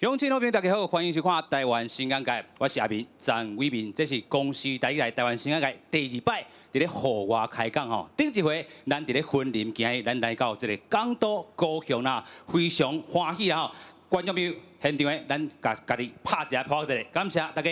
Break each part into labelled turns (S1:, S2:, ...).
S1: 鄉親好朋友大家好，歡迎收看《台灣新眼界》，我是阿明陳偉民，這是公視台語台台灣新眼界第二擺佇咧戶外開講吼。頂一回咱佇咧雲林，今日咱來到這個港都高雄啦，非常歡喜啦吼。觀眾朋友現場的，咱共家己拍一下拍一下，感謝大家。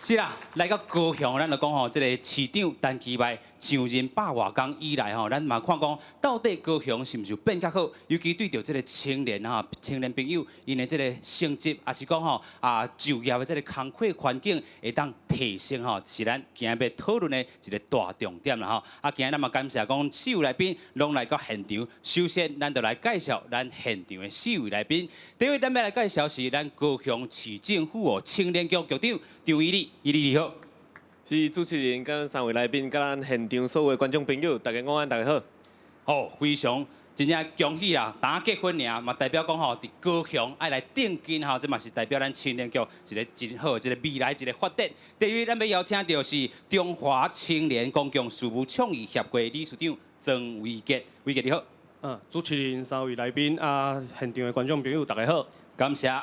S1: 是啦，來到高雄，咱就講吼，這个市長陳其邁上任百外工以來吼，咱嘛看講到底高雄是毋是有變較好？尤其對著這个青年吼，青年朋友𪜶的這个成績，抑是講吼就業的這个工課環境會當提升吼，是咱今日欲討論的一个大重點啦吼。啊，今日咱嘛感謝講四位來賓攏來到現場。首先，咱就來介紹咱現場的四位來賓。第一位，咱欲來介紹是咱高雄市政府哦青年局局長張怡里。怡里你好。
S2: 是，主持人佮三位來賓，佮咱現場所有的觀眾朋友，大家午安，大家好。
S1: 好，非常真正恭喜啦！剛結婚爾，嘛代表講吼，佇高雄愛來定根吼，這嘛是代表咱青年局一个真好的一个未來一个發展。第二位，咱欲邀請著是中華青年公共事務創意協會理事長曾維傑，維傑你好。
S3: 主持人、三位來賓啊，現場的觀眾朋友，大家好。
S1: 感謝。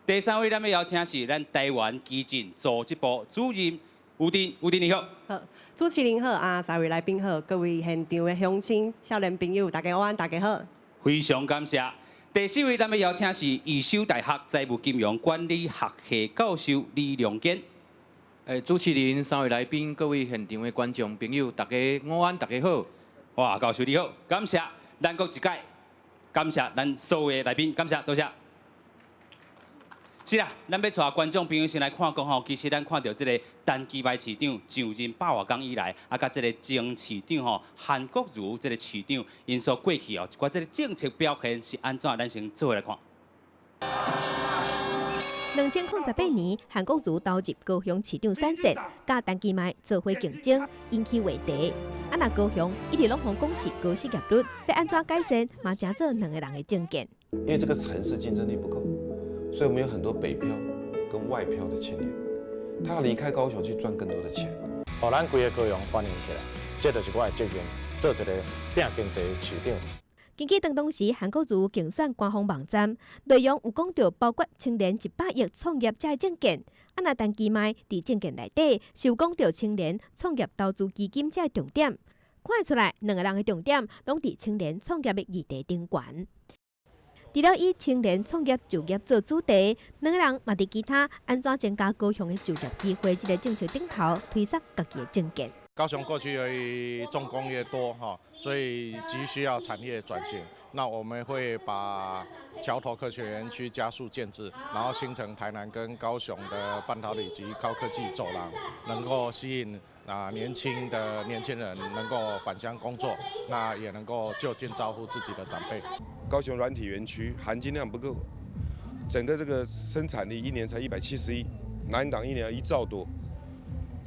S1: 第三位，咱欲邀請是咱台灣基進組織部主任吳丁，吳丁你好。
S4: 好，主持人好啊，三位來賓好，各位現場的鄉親、少年朋友，大家午安，大家好。
S1: 非常感謝。第四位，咱欲邀請是義守大學財務金融管理學系教授李良堅。
S5: 主持人、三位來賓、各位現場的觀眾朋友，大家午安，大家好。
S1: 哇，教授你好，感謝咱閣一擺，感謝咱所有的來賓，感謝，多謝。是啦，咱欲帶觀眾朋友先來看講吼，其實咱看著這个陳其邁市長上任百外工以來，啊，佮這个前市長吼韓國瑜這个市長，𪜶所過去哦，一寡這个政策表現是按怎？咱先做伙來看。
S6: 2018年，韓國瑜投入高雄市長選戰，佮陳其邁做伙競爭，引起話題。啊，若高雄一直攏予人講是高失業率，欲按怎改善，嘛成做兩个人的政見。
S7: 因為這個城市競爭力不夠，所以我們有很多北漂跟外漂的青年，他要離開高雄去賺更多的錢。
S8: 予咱規個高雄繁榮起來，這就是我的責任，做一個拼經濟的市長。
S6: 根據當時韓國瑜競選官方網站內容有講著，包括青年100億創業這个政見。啊，若陳其邁佇政見內底是有講著青年創業投資基金這个重點，看會出來兩个人的重點攏佇青年創業的議題頂懸。除了以青年創業就業做主題，兩个人嘛佇其他按怎增加高雄的就業機會這个政策頂頭推捒家己的政見。
S9: 高雄過去由於重工業多哈，所以急需要產業轉型。那我們會把橋頭科學園區加速建置，然後形成台南跟高雄的半導體及高科技走廊，能夠吸引年輕的年輕人能夠返鄉工作，那也能夠就近照顧自己的長輩。
S7: 高雄軟體園區含金量不夠，整個這個生產力一年才170億，南港一年1兆多。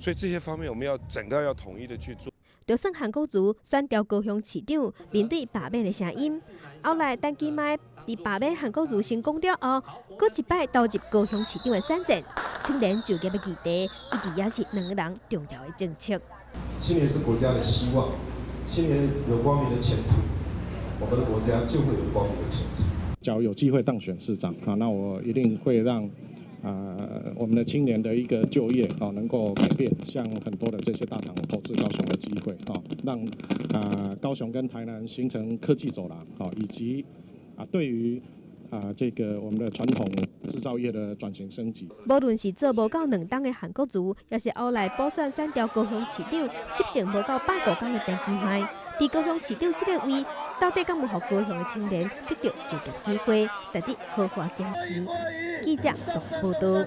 S7: 所以這些方面我們要整個要統一的去做。
S6: 就算韓國瑜選調高雄市長，面對罷免的聲音，後來陳其邁佇罷免韓國瑜成功了後，閣一擺投入高雄市長的選戰，青年就業的議題一直也是兩個人重要的政策。
S10: 青年是國家的希望，青年有光明的前途，我們的國家就會有光明的前途。
S8: 假如有機會當選市長啊，那我一定會讓我們的青年的一個就業啊，能夠改變，像很多的這些大廠投資高雄的機會啊，讓高雄跟台南形成科技走廊啊，以及對於這個我們的傳統製造業的轉型升級。
S6: 無論是做無夠2冬的韓國瑜，抑是後來補選選調高雄市長，執政無夠100多工的陳其邁，佇高雄市長這个位，到底敢有予高雄的青年得著就業機會，值得好好檢視。記者綜合報導。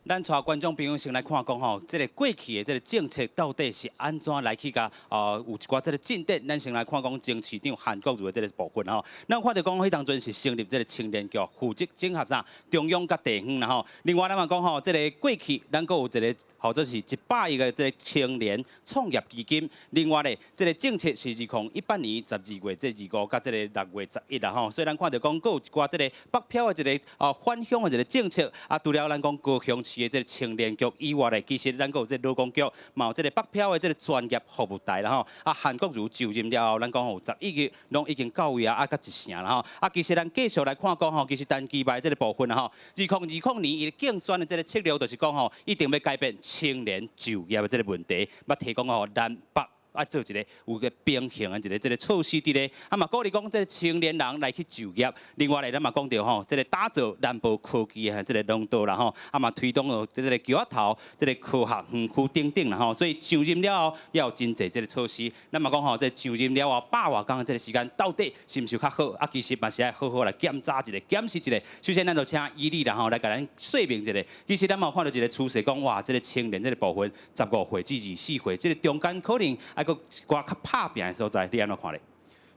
S1: 咱帶觀眾朋友先來看講吼，這个過去的這个政策到底是按怎來去共有一寡這个進展？咱先來看講前市長韓國瑜的這个部分吼。咱看著講，彼當陣是成立這个青年局，負責整合啥中央佮地方啦吼。另外咱嘛講吼，這个過去咱閣有一個號做是100億的這个青年創業基金。另外咧，這个政策是2018年12月這25佮這个6月11啦吼。所以咱看著講，閣有一寡這个北漂的一个返鄉的一个政策。啊，除了咱講高雄市市的這個青年局以外咧，其實咱閣有這個勞工局，嘛有這個北漂的這個專業服務台啦吼。啊，韓國瑜就任了後，咱講有11億攏已經到位啊，啊，閣一成啦吼。啊，其實咱繼續來看講吼，其實陳其邁這個部分啊吼，2020年伊競選的這個策略就是講吼，一定欲改變青年就業的這個問題，欲提供吼南北啊做一個有個平衡的一個這個措施佇咧，啊嘛鼓勵講這個青年人來去就業。另外咧，咱嘛講著吼，這個打造南部科技的這個廊道啦吼，啊嘛推動哦這個橋仔頭這個科學園區等等啦吼。所以上任了後，也有真濟這個措施。咱嘛講吼，這個上任了後百外工的這個時間，到底是毋是較好？啊，其實嘛是愛好好來檢查一下、檢視一下。首先，咱就請伊利啦吼來共咱說明一下。其實咱嘛有看著一個趨勢，講哇，這個青年這個部分15歲至24歲，這個中間可能愛閣一寡較拍拚的所在，你按怎看咧？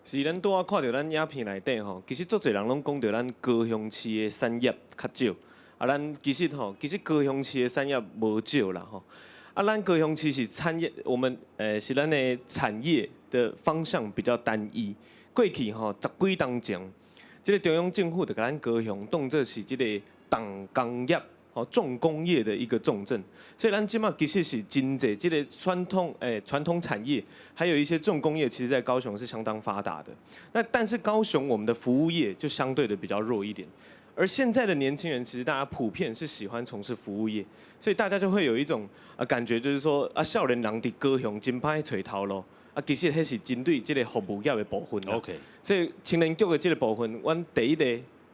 S2: 是咱拄仔看著咱影片內底吼，其實足濟人攏講著咱高雄市的產業較少，啊，咱其實吼，其實高雄市的產業無少啦吼。啊，咱高雄市是產業，我們是咱的產業的方向比較單一。過去吼十幾冬前，這個中央政府就共咱高雄當做是這個重工業、吼重工業的一個重鎮，所以咱這馬其實是真濟這個傳統產業，還有一些重工業，其實在高雄是相當發達的。那但是高雄我們的服務業就相對的比較弱一點。而現在的年輕人其實大家普遍是喜歡從事服務業，所以大家就會有一種啊感覺，就是說啊少年人佇高雄真歹揣頭路，啊其實彼是針對這個服務業的部分。 所以青年局的這個部分，阮第一個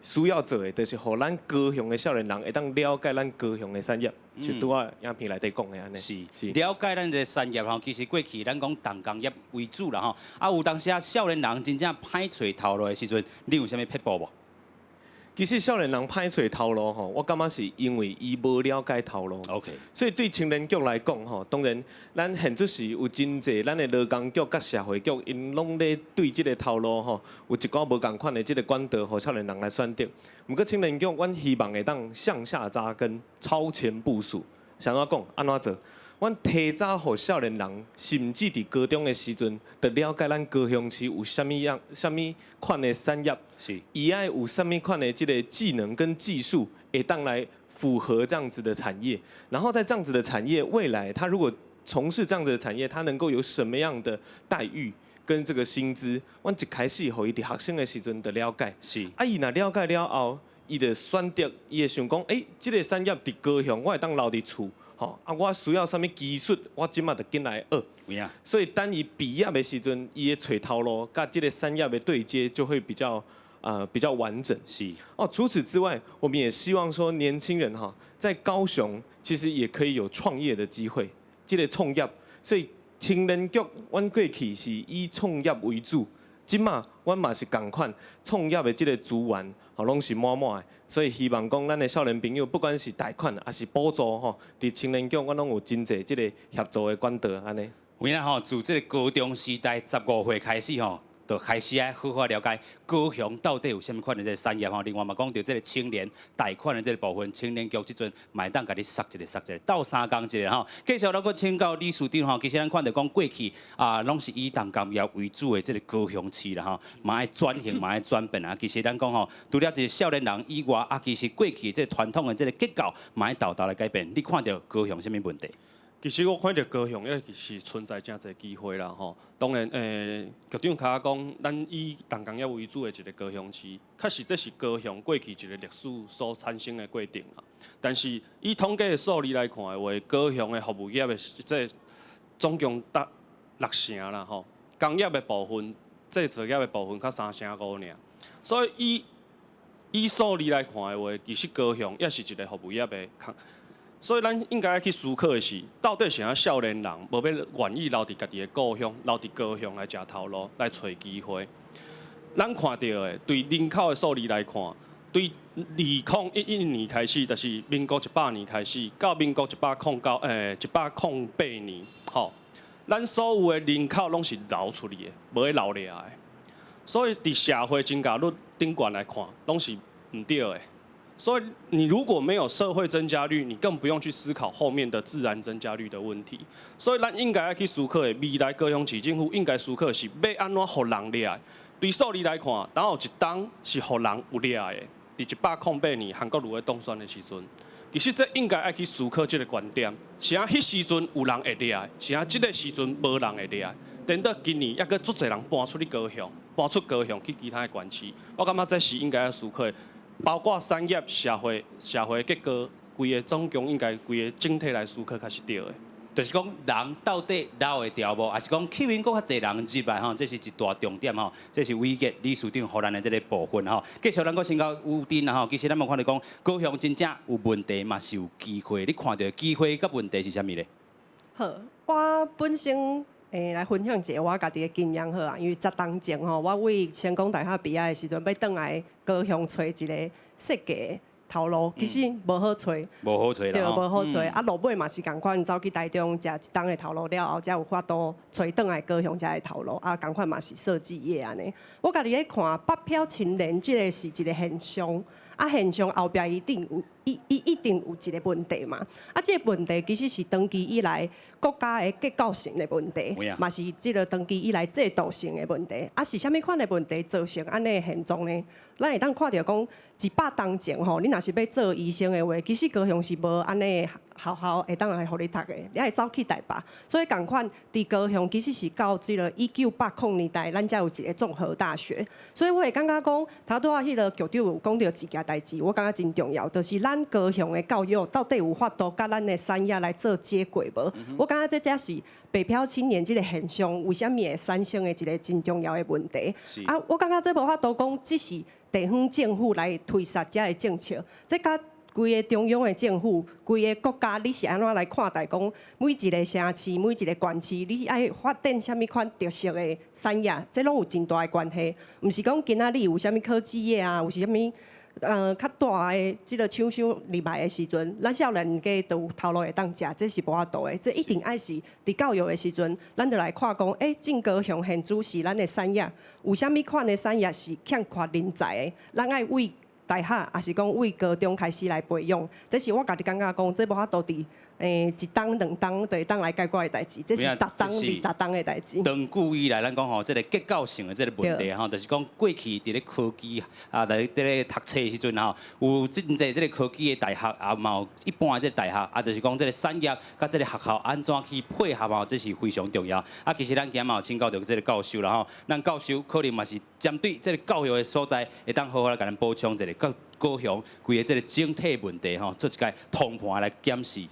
S2: 需要做的，就是予咱高雄的少年人會當了解咱高雄的產業，就拄仔影片內底講的按呢。
S1: 是，了解咱這個產業吼，其實過去咱講重工業為主啦吼，啊有當時啊少年人真正歹揣頭路的時陣，你有啥物撇步無？
S2: 其實少年人歹揣頭路吼，我感覺是因為伊無了解頭路。 所以對青年局來講吼，當然咱現這時有真濟咱的勞工局佮社會局，𪜶攏咧對這個頭路吼，有一寡無仝款的這個管道，予少年人來選擇。毋過青年局，阮希望會當向下扎根，超前部署。是按怎講？按怎做？阮提早予少年人，甚至佇高中的時陣，就了解咱高雄市有啥物樣、啥物款的產業，伊愛有啥物款的這個技能跟技術，會當來符合這樣子的產業。然後在這樣子的產業，未來他如果從事這樣子的產業，他能夠有什麼樣的待遇跟這個薪資？阮一開始予伊佇學生的時陣就了解。啊，伊若了解了後，伊就選擇，伊會想講，欸，這個產業佇高雄，我會當留佇厝。吼啊！我需要啥物技術，我這馬就緊來學。所以等伊畢業的時陣，伊的揣頭路佮這個產業的對接就會比較完整。哦，除此之外，我們也希望說年輕人哈，在高雄其實也可以有創業的機會，這個創業。所以青年局，阮過去是以創業為主，這馬阮嘛是仝款創業的這個資源，吼攏是滿滿的。所以希望講，咱的少年朋友，不管是貸款抑是補助吼，佇青年局，阮攏有真濟這個協助的管道，按呢。
S1: 有影吼，自這個高中時代15歲開始吼，就開始愛好好了解高雄到底有啥物款的這個產業吼。另外嘛，講著這個青年貸款的這個部分，青年局這陣嘛會當共你捒一下捒一下，鬥相共一下吼。繼續咱閣請教理事長吼，其實咱看著講過去啊，攏是以重工業為主的這個高雄市啦吼，嘛愛轉型，嘛愛轉變啊。其實咱講吼，除了這個少年人以外，啊，其實過去這個傳統的這個結構嘛愛沓沓來改變。你看著高雄啥物問題？
S3: 其實我看著高雄也是存在誠濟機會啦吼。當然，局長較早講，咱以重工業為主的一個高雄市，確實這是高雄過去一個歷史所產生的過程啦。但是以統計的數字來看的話，高雄的服務業的這總共達六成啦吼，工業的部分、製造業的部分較3成5爾。所以以數字來看的話，其實高雄也是一個服務業的空。所以咱應該去思考的是，到底啥少年人無欲願意留佇家己的故鄉，留佇高雄來食頭路，來揣機會。咱看著的，對人口的數字來看，對2011年開始，就是民國100年開始，到民國109、108年，吼，咱所有的人口攏是流出去的，無咧留落來。所以佇社會增加率頂懸來看，攏是毋對的。所以你如果沒有社會增加率，你更不用去思考後面的自然增加率的問題。所以咱應該愛去思考的，未來高雄市政府應該思考的是欲按怎予人掠來。對數字來看，當有一冬是予人有掠來的，佇108年韓國瑜咧當選的時陣，其實這應該愛去思考這個觀點，是按彼時陣有人會掠的，是按這個時陣無人會掠的。顛倒今年猶閣足濟人搬出去高雄，搬出高雄去其他的縣市，我感覺這是應該愛思考的，包括產業、社會、社會結構，規个總共應該規个整體來思考較是對的。
S1: 就是講人到底留會牢無，抑是講吸引閣較濟人入來吼，這是一大重點吼。這是偉傑理事長予咱的這个部分吼。繼續咱閣先到烏丁啦吼，其實咱嘛看著講高雄真正有問題，嘛是有機會。你看著機會佮問題是啥物咧？
S4: 好，我本身來分享一下我家己的經驗好啊，因為10冬前吼，我對成功大學畢業的時陣，欲轉來高雄揣一个設計頭路，其實無好揣，
S1: 無好揣啦，
S4: 對，無好揣。啊，落尾嘛是仝款，走去台中食一冬的頭路了後，才有法度揣轉來高雄遮的頭路。啊，仝款嘛是設計業按呢。我家己咧看北漂青年這個是一個現象，啊，現象後壁一定有，伊一定有一個問題嘛。啊，這個問題其實是長期以來國家的結構性的問題，嘛是這个長期以來制度性的問題。啊，是啥物款的問題造成按呢現狀呢？咱會當看著講，100冬前吼，你若是欲做醫生的話，其實高雄是無按呢學校會當來予你讀的，你愛走去台北。所以仝款佇高雄其實是到這个1980年代，咱才有一个綜合大學。所以我會感覺講，頭拄仔彼个局長有講著一件代誌，我感覺真重要，就是咱高雄的教育到底有法度佮咱的產業來做接軌無？我感覺這才是北漂青年這个現象為啥物會產生的一个真重要的問題。啊，我感覺這無法度講，只是地方政府來推捒遮个政策，這佮規个中央的政府，規个國家，你是按怎來看待講每一个城市、每一个縣市，你愛發展啥物款特色的產業，這攏有真大的關係。毋是講今仔日有啥物科技業啊，有啥物較大的這个廠商入來的時陣，咱少年家都有頭路會當食，這是無法度的。這一定愛是佇教育的時陣，咱就來看講，欸，進高雄現主時咱的產業有啥物款的產業是欠缺人才的，咱愛為大學，抑是講為高中開始來培養，這是我家己感覺講，這無法度佇一冬兩冬就會當來解決的代誌，這是10冬20冬的代誌。
S1: 長久以來，咱講吼，這个結構性的這个問題吼，就是講過去佇咧科技啊，佇咧讀冊的時陣吼，有真濟這个科技的大學啊，嘛有一般的這个大學啊，就是講這个產業佮這个學校按怎去配合吼，這是非常重要。啊，其實咱今仔嘛有請教著這个教授啦吼，咱教授可能嘛是針對這个教育的所在，會當好好來共咱補充一下，佮高雄規个這个整體問題吼，做一个通盤來檢視。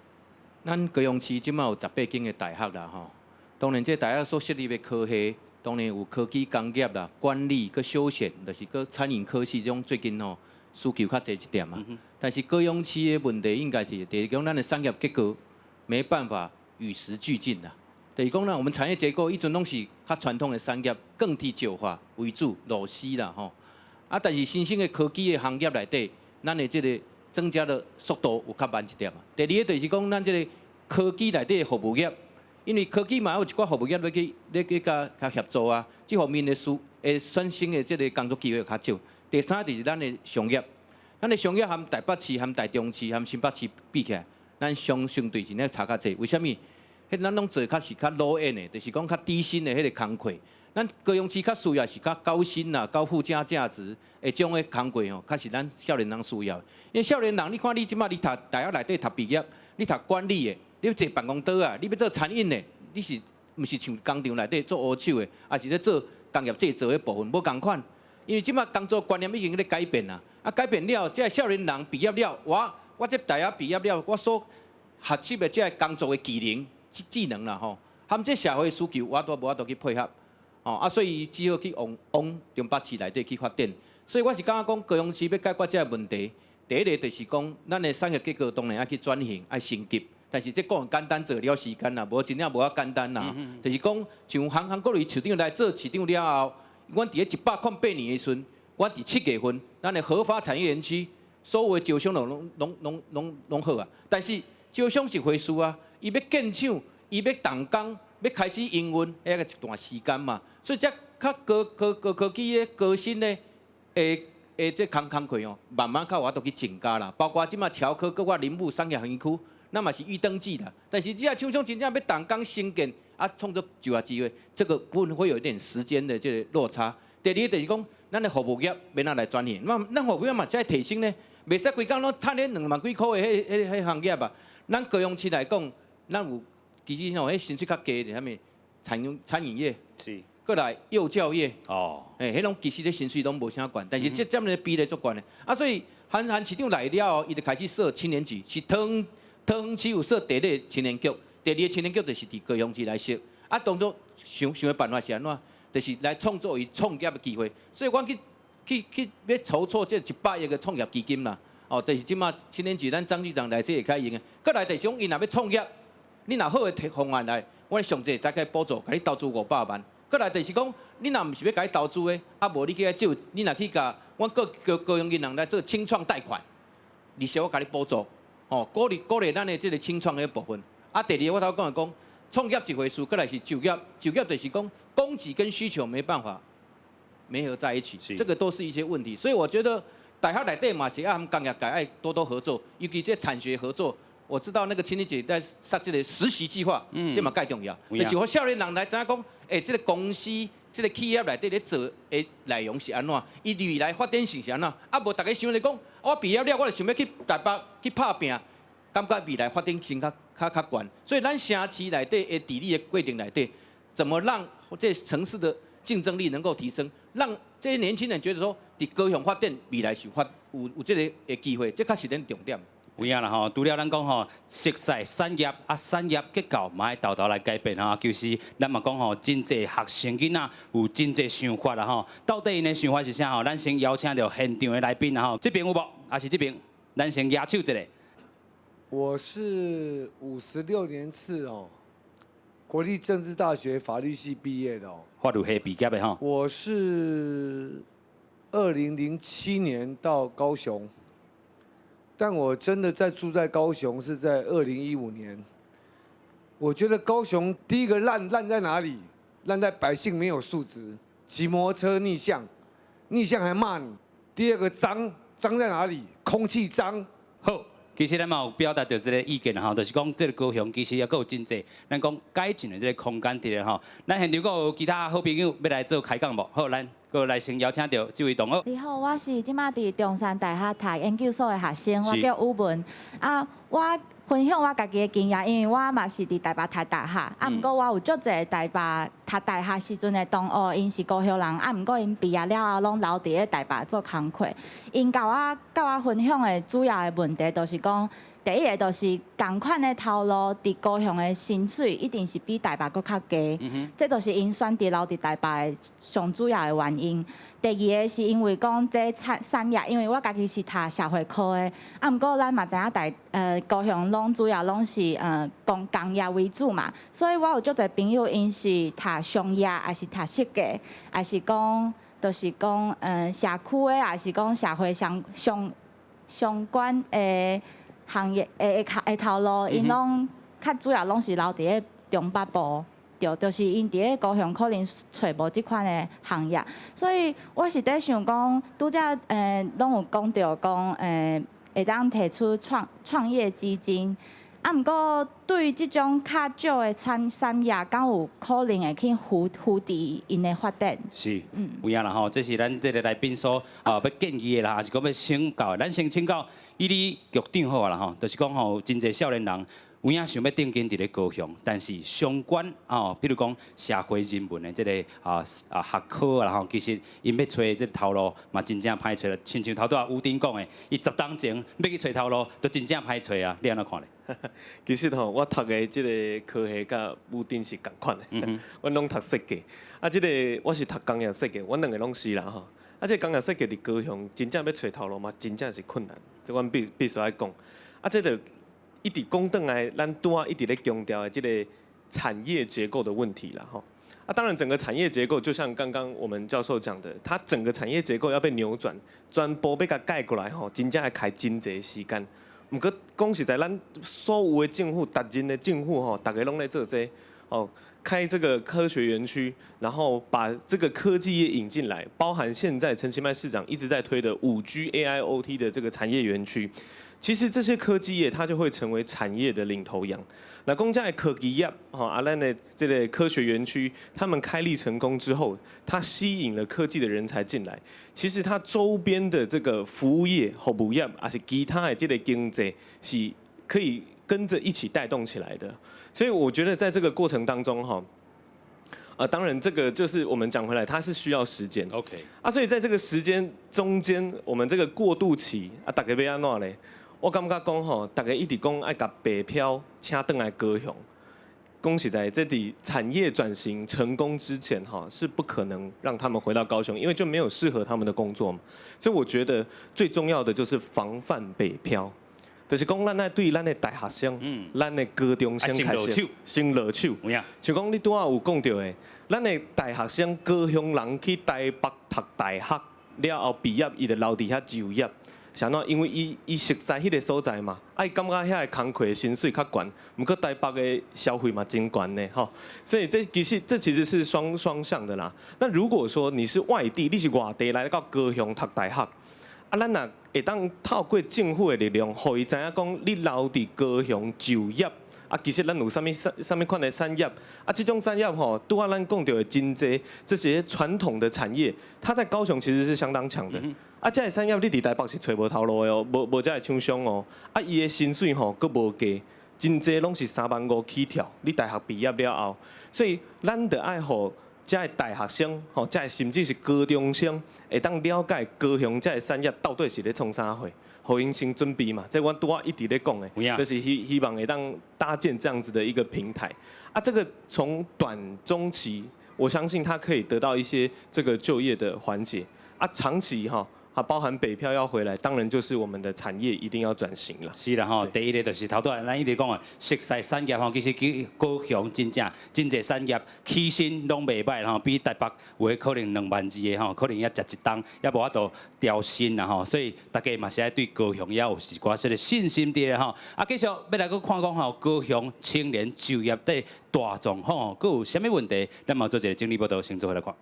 S5: 咱高雄市這馬有18間的大學啦吼，當然這大學所設立的科系，當然有科技工業啦、管理、閣休閒，就是閣餐飲科系這種最近吼需求較濟一點嘛。但是高雄市的問題應該是，就是講咱的產業結構沒辦法與時俱進啦。就是講啦，我們產業結構以前攏是較傳統的產業，鋼鐵石化為主，螺絲啦吼。啊，但是新興的科技的行業內底，咱的這个增加的速度有較慢一點啊。第二个就是講，咱這个科技內底的服務業，因為科技嘛有一寡服務業欲去咧去共共協助啊，這方面的需會產生的這个工作機會較少。第三就是咱的商業，咱的商業含台北市、含台中市、含新北市比起來，咱相相對是咧差較濟。為啥物？彼咱攏做較是較 low end 的，就是講較低薪的彼个工課。咱高雄市較需要是較高薪啦、高附加價值的這種的工課吼，較是咱少年人需要的。因為少年人，你看你這馬你讀大學內底讀畢業，你讀管理的，你欲坐辦公桌啊，你欲做餐飲的，你是毋是像工廠內底做烏手的，抑是咧做工業製造的部分，無仝款。因為這馬工作觀念已經咧改變啦，啊改變了，這个少年人畢業了，我這大學畢業了，我所學習的這个工作的技能、技能啦吼，含這社會需求，我都無法度去配合。哦啊，所以只好去往往中北市內底去發展。所以我是感覺講，高雄市欲解決這个問題，第一个就是講，咱的產業結構當然愛去轉型、愛升級。但是這講簡單做了時間啦，無真正無遐簡單啦。就是講，像韓韓國瑜市長來做市長了後，阮佇咧108年的時陣，阮佇7月份，咱的核發產業園區所有的招商攏攏攏攏攏好啊。但是招商是回事啊，伊欲建廠，伊欲動工。欲開始營運，彼个一段時間嘛，所以這較高高高科技的高薪的，會會這工工課哦，慢慢較有法度去增加啦。包括這馬橋科、閣我林武產業園區，咱嘛是預登記啦。但是這廠商真正欲動工興建，啊，創造就業機會，這個部分會有一點時間的這个落差。第二個就是講，咱的服務業欲按怎來轉型，那咱服務業嘛是愛提升呢，袂使規工攏趁彼兩萬幾箍的彼行業啊。咱高雄市來講，咱有其實吼，彼薪水較低的，啥物餐飲業，閣來幼教業，欸，彼攏其實咧薪水攏無啥懸，但是這佔的比例足懸的。啊，所以韓韓市長來了後，伊就開始設青年局，是桃園市有設第一个青年局，第二个青年局就是佇高雄市來設。啊，當初想想的辦法是按怎？就是來創造伊創業的機會。所以阮去欲籌措這100億的創業基金啦。哦，就是這馬青年局，咱張局長來這會較用的。閣來就是講，𪜶若欲創業，你若好的提方案來，阮上濟會使共補助，共你投資500萬。閣來就是講，你若毋是欲共伊投資的，啊無你去遐借，你若去共阮各高雄銀行來做青創貸款，利息我共你補助，哦，鼓勵鼓勵咱的這個青創的部分。啊，第二個我頭講的講，創業一回事，閣來是就業，就業就是講供給跟需求沒辦法沒合在一起，這個都是一些問題。所以我覺得大學內底嘛是愛和工業界愛多多合作，尤其這產學合作。我知道那個青年姐在設這個實習計劃，這嘛蓋重要。就是予少年人來知影講，欸，這個公司、這個企業內底咧做的內容是按怎，伊未來發展性是按怎。啊，無逐家想咧講，我畢業了，我就想欲去台北去拍拚，感覺未來發展性較懸。所以咱城市內底的治理的過程內底，怎麼讓這城市的競爭力能夠提升，讓這些年輕人覺得說，佇高雄發展未來是發有這個的機會，這較是咱重點。
S1: 有影啦吼，除了咱講吼，熟悉產業啊，產業結構嘛愛沓沓來改變吼。就是咱嘛講吼，真濟學生囡仔有真濟想法啦吼。到底𪜶的想法是啥吼？咱先邀請著現場的來賓啦吼。這邊有無？抑是這邊？咱先舉手一下。
S11: 我是56年次哦，國立政治大學法律系畢業的哦。
S1: 法律系畢業的吼。
S11: 我是2007年到高雄。但我真的在住在高雄是在2015年。我覺得高雄第一個爛爛在哪裡？爛在百姓沒有素質，騎摩托車逆向，逆向還罵你。第二個髒，髒在哪裡？空氣髒。
S1: 好，其實咱嘛有表達著這個意見吼，就是講這個高雄其實猶閣有真濟，咱講改進的這個空間佇咧吼。咱現場閣有其他好朋友欲來做開講無？好，咱閣來先邀請著這位同學。
S12: 你好，我是這馬佇中山大學讀研究所的學生，我叫宇文。啊，我分享我家己的經驗，因為我嘛是佇台北讀大學，啊，毋過我有足濟台北讀大學時陣的同學，𪜶是高雄人，啊，毋過𪜶畢業了後攏留佇咧台北做工課。𪜶共我分享的主要的問題，就是講，第一個就是仝款的頭路，佇高雄的薪水一定是比台北閣較低，這就是𪜶選擇留佇台北的上主要的原因。第二个是因為講這產業，因為我家己是讀社會科的，啊，毋過咱嘛知影高雄攏主要攏是工業為主嘛，所以我有足濟朋友𪜶是讀商業，抑是讀設計，抑是講就是講社區的，抑是講社會相關的行業的頭路，𪜶攏較主要攏是留佇咧中北部。對，就是𪜶佇咧高雄可能揣無這款的行業，所以我是佇想講，拄才攏有講著講會當提出創業基金，啊，毋過對於這種較少的產業，敢有可能會去扶持𪜶的發展？
S1: 是，有影啦吼，這是咱這个來賓所欲建議的啦，抑是講欲請教的。咱先請教伊里局長好啊啦吼，就是講吼，真濟少年人有影想欲定根佇咧高雄，但是相關哦，比如講社會人文的這个學科啊吼，其實𪜶欲揣這个頭路嘛，真正歹揣啦。親像頭拄仔吳丁講的，伊10冬前欲去揣頭路，都真正歹揣啊。你按怎看咧？
S2: 其實吼，我讀的這个科系佮武丁是仝款的，阮攏讀設計。啊，這个我是讀工業設計，阮兩个攏是啦吼。啊，這个工業設計佇高雄真正欲揣頭路嘛，真正是困難，這阮必須愛講。啊，這就一直講轉來，咱拄仔一直咧強調的這个產業結構的問題啦吼。啊，當然整個產業結構就像剛剛我們教授講的，它整個產業結構要被扭轉，全部欲共改過來吼，真正愛開真濟時間。毋過講實在，咱所有的政府，逐任的政府吼，逐个攏咧做這個，哦。開這個科學園區，然後把這個科技業引進來，包含現在陳其邁市長一直在推的5G AIoT 的這個產業園區，其實這些科技業它就會成為產業的領頭羊。那講這的科技業，吼啊，咱的這個科學園區，他們開立成功之後，它吸引了科技的人才進來，其實它周邊的這個服務業、服務業，還是其他的這個經濟，是可以跟着一起帶動起來的。所以我覺得在這個過程當中，哈，當然這個就是我們講回來，它是需要時間。 啊，所以在這個時間中間，我們這個過渡期啊，大家欲按怎咧？我感覺講吼，大家一直講愛共北漂請轉來高雄，講實在，這佇產業轉型成功之前，哈，是不可能讓他們回到高雄，因為就沒有適合他們的工作嘛。所以我覺得最重要的就是防範北漂，就是講咱愛對咱的大學生，咱的高中生開始先落手。像講你拄仔有講著的，咱的大學生高雄人去台北讀大學了後畢業，伊就留佇遐就業。是按怎？因為伊熟似彼個所在嘛，啊，伊感覺遐个工課薪水較懸，毋過台北的消費嘛真懸呢，吼。所以這其實是雙雙向的啦。那如果說你是外地，你是外地來到高雄讀大學，啊，咱若會當透過政府的力量，予伊知影講你留佇高雄就業，啊，其實咱有啥物啥物款的產業，啊，這種產業吼，拄仔咱講著的真濟這些傳統的產業，它在高雄其實是相當強的。啊，這个產業你佇台北是揣無頭路的哦，無這个廠商哦。啊，伊的薪水吼，閣無低，真濟攏是3萬5起跳。你大學畢業了後，所以咱著愛予這个大學生吼，這个甚至是高中生，會當了解高雄這个產業到底是咧創啥貨，予𪜶先準備嘛。這阮拄仔一直咧講的，就是希望會當搭建這樣子的一個平台。啊，這個從短中期，我相信他可以得到一些這個就業的緩解。啊，長期哈。啊，包含北漂要回來，當然就是我們的產業一定要轉型了。
S1: 是啦吼，第一个就是頭拄仔咱一直講的，熟似產業吼，其實高雄真正真濟產業起薪攏袂䆀吼，比台北有的可能2萬2的吼，可能猶食一冬，猶無法度調薪啦吼，所以大家嘛是愛對高雄猶有一寡這个信心佇咧吼。啊，繼續欲來閣看講吼，高雄青年就業的大狀況，閣有啥物問題？咱嘛做一个整理報道，先做伙來看。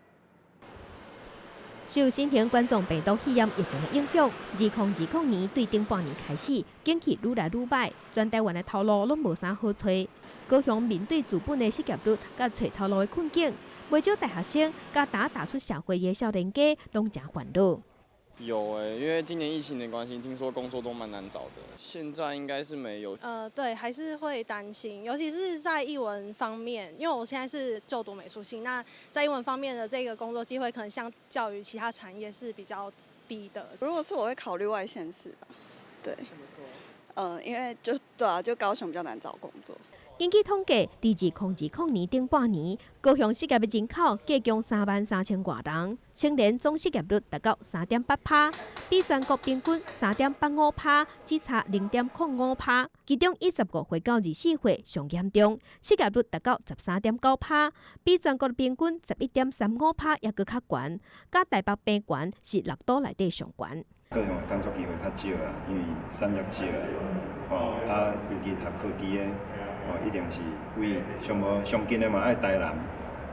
S6: 受新型冠狀病毒肺炎疫情的影響，2020年對頂半年開始，景氣愈來愈䆀，全台灣的頭路攏無啥好揣。高雄面對資本的失業率佮揣頭路的困境，袂少大學生佮踏出社會的少年家攏誠煩惱。
S13: 有欸，因為今年疫情的關係，聽說工作都蠻難找的。現在應該是沒有。
S14: 對，還是會擔心，尤其是在藝文方面，因為我現在是就讀美術系，那在藝文方面的這個工作機會，可能相較於其他產業是比較低的。
S15: 如果是我會考慮外縣市吧，對。
S16: 怎麼說？
S15: 因為就對啊，就高雄比較難找工作。
S6: 根據統計，佇2020年頂半年，高雄失業的人口計共3萬3千外人，青年總失業率達到3.8%，比全國平均3.85%只差0.05%。其中以15歲到24歲上嚴重，失業率達到13.9%，比全國平均11.35%猶閣較懸。佮台北比懸是六都內底上懸。
S17: 高雄的工作機會較少啊，因為產業少啊，哦啊，尤其讀科技的。哦，一定是為上無上近的嘛，愛台南，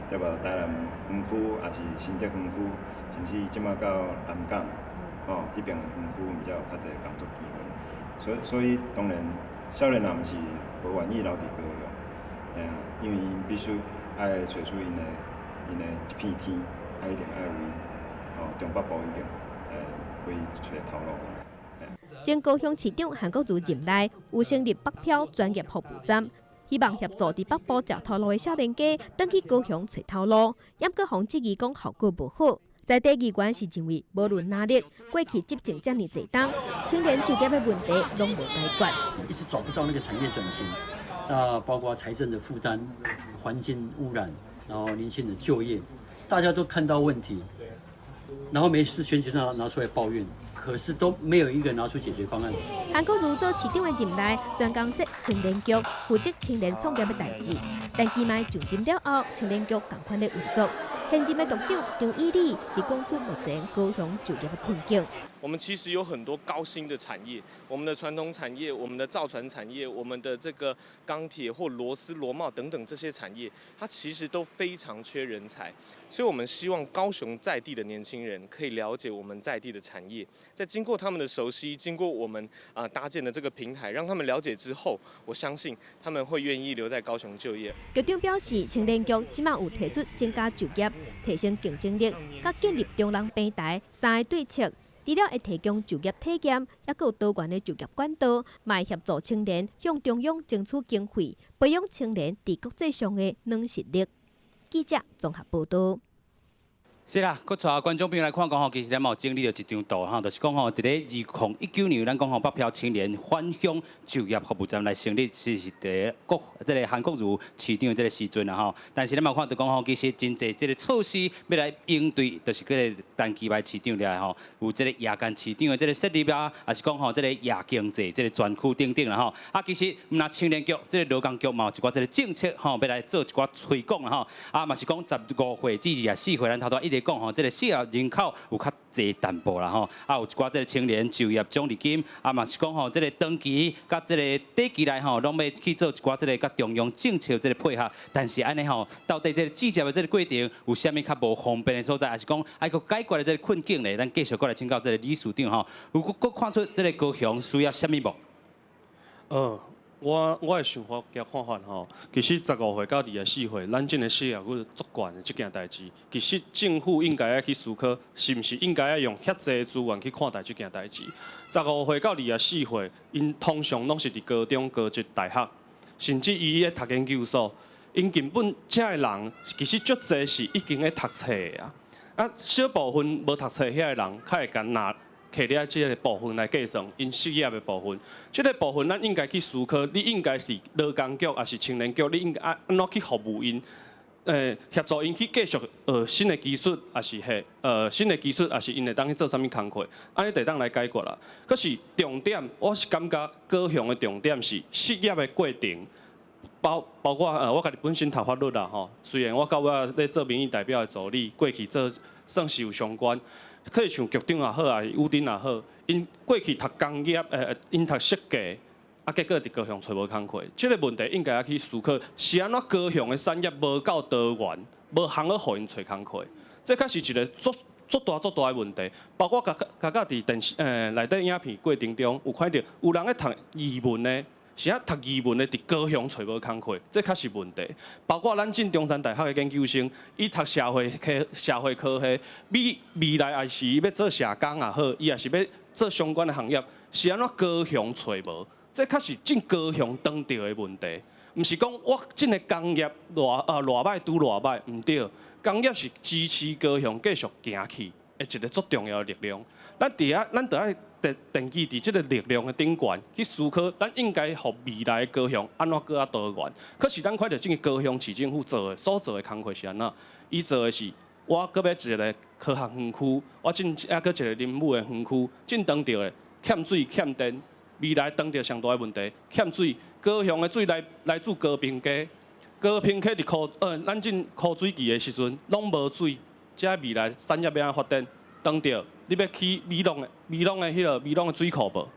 S17: 對無？台南園區抑是新竹園區，甚至這馬到南港，哦，彼邊園區毋才有較濟工作機會。所以當然，少年人毋是無願意留佇高雄，嘿啊，因為𪜶必須愛揣出𪜶的一片天，啊，一定愛為哦中北部彼邊來去揣頭路。
S6: 前高雄市長韓國瑜任內有成立北漂專業服務站。希望協助佇北部食頭路的少年家，轉去高雄揣頭路。毋過予質疑講效果無好，在地議員是認為，無論哪里，過去執政遮爾濟冬，青年就業的問題攏無解決，
S18: 一直找不到那個產業轉型，那包括財政的負擔、環境污染，然後年輕人就業，大家都看到問題，然後每次選舉拿出來抱怨。可是都沒有一個拿出解決方案。
S6: 韓國瑜做市長的任內，專工設青年局，負責青年創業的代誌。陳其邁上任了後，青年局仝款咧運作。現任的局長張以禮是講出目前高雄就業的困境。
S2: 我們其實有很多高新的產業，我們的傳統產業、我們的造船產業、我們的這個鋼鐵或螺絲、螺帽等等這些產業，它其實都非常缺人才。所以，我們希望高雄在地的年輕人可以了解我們在地的產業，在經過他們的熟悉，經過我們搭建的這個平台，讓他們了解之後，我相信他們會願意留在高雄就業。
S6: 局長表示，青年局這馬有提出增加就業、提升競爭力、佮建立中人平台三个對策。除了會提供就業體驗，抑閣有多元的就業管道，嘛會協助青年向中央爭取經費，培養青年佇國際上的軟實力。記者綜合報導。
S1: 是啦，閣帶觀眾朋友來看講吼，其實咱嘛有整理著一張圖吼，就是講吼，佇咧2019年，咱講吼北漂青年返鄉就業服務站來成立，是佇國這个韓國瑜市長的這个時陣啦吼。但是咱嘛看著講吼，其實真濟這个措施欲來應對，就是這个陳其邁市長來吼，有這个夜間市場的這个設立啊，抑是講吼這个夜經濟這个專區等等啦吼。啊，其實毋但青年局，這个勞工局嘛有一寡這个政策吼，欲來做一寡推廣啦吼。啊，嘛是講15歲至24歲，咱頭拄一直講吼，這个失業人口有較濟淡薄啦吼。啊，有一寡這个青年就業獎勵金，啊嘛是講吼，這个長期佮這个短期內吼，攏欲去做一寡這个佮中央政策這个配合。但是按呢吼，到底這个執業的這个過程有啥物較無方便的所在，抑是講愛閣解決的這个困境咧？咱繼續閣來請教這个理事長吼，有閣閣看出這个高雄需要啥物無？
S3: 我的想法佮看法吼，其實15歲到24歲，咱這个失業率足懸的這件代誌，其實政府應該愛去思考，是毋是應該愛用遐濟資源去看待這件代誌。十五歲到24歲，𪜶通常攏是佇高中、高職、大學，甚至伊咧讀研究所，𪜶根本這个人其實足濟是已經咧讀冊的啊。啊，小部分無讀冊遐个人，較會共拿。摕了這个部分來計算，𪜶失業的部分，這个部分咱應該去思考，你應該是勞工局抑是青年局，你應該按怎去服務𪜶？協助𪜶去繼續學新的技術，抑是彼新的技術，抑是𪜶會當去做啥物工課，按呢就會當來解決啦。可是重點，我是感覺高雄的重點是失業的過程，包括我家己本身讀法律啦吼，雖然我到尾咧做民意代表的助理，過去做算是有相關。可以像局長也好，抑是宇鼎也好，𪜶過去讀工業，𪜶讀設計，啊，結果佇高雄揣無工課。這个問題應該愛去思考，是按怎高雄的產業無夠多元，無通好予𪜶揣工課。這確實一个足足大足大的問題。包括共共佇電視內底影片過程中，有看著有人咧讀藝文的。是啊，讀藝文的佇高雄揣無工課，這確實問題。包括咱進中山大學的研究生，伊讀社會科學，未來也是欲做社工也好，伊也是欲做相關的行業，是按怎高雄揣無？這確實進高雄當著的問題，毋是講我這个工業偌歹拄偌歹，毋對。工業是支持高雄繼續行去的一个足重要的力量。咱佇遐，咱著愛奠基佇這个力量的頂懸去思考，咱應該予未來的高雄按怎閣較多元。可是咱看著這个高雄市政府做的所做的工課是按怎？伊做的是我閣欲一个科學園區，我進抑閣一个林武的園區，進當著的欠水欠電，未來當著上大的問題欠水。高雄的水來自高屏溪，高屏溪佇咱進枯水期的時陣攏無水，這未來產業欲按怎發展？當著你欲起美濃的水庫無？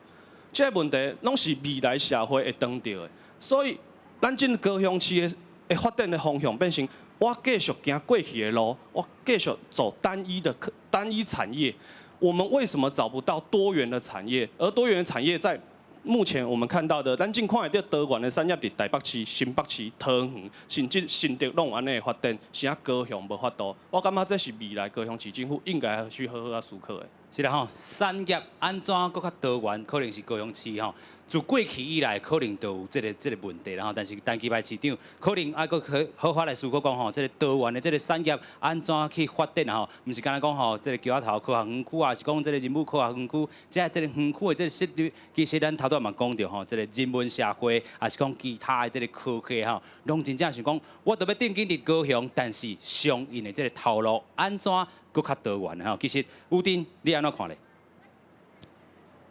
S3: 這个問題攏是未來社會會當著的，所以咱進高雄市的發展的方向變成我繼續行過去的路，我繼續走單一產業。我們為什麼找不到多元的產業？而多元的產業在目前我們看到的，咱正看會著多元的產業佇台北市、新北市、桃園，甚至新竹攏有按呢的發展，是啥高雄無法度？我感覺這是未來高雄市政府應該去好好仔思考的。
S1: 是啦吼，產業按怎閣較多元，可能是高雄市吼。自過去以來，可能就有這个問題啦吼。但是陳其邁市長可能愛閣好好來思考講吼，這个多元的這个產業按怎去發展吼？毋是干焦講吼，這个橋仔頭科學園區啊，是講這个仁武科學園區，這个園區的這个設立，其實咱頭拄嘛講著吼，這个人文社會，抑是講其他的這个科技吼，攏真正想講，我著欲定居佇高雄，但是相應的這个頭路按怎閣較多元吼？其實宇鼎，你按怎看咧？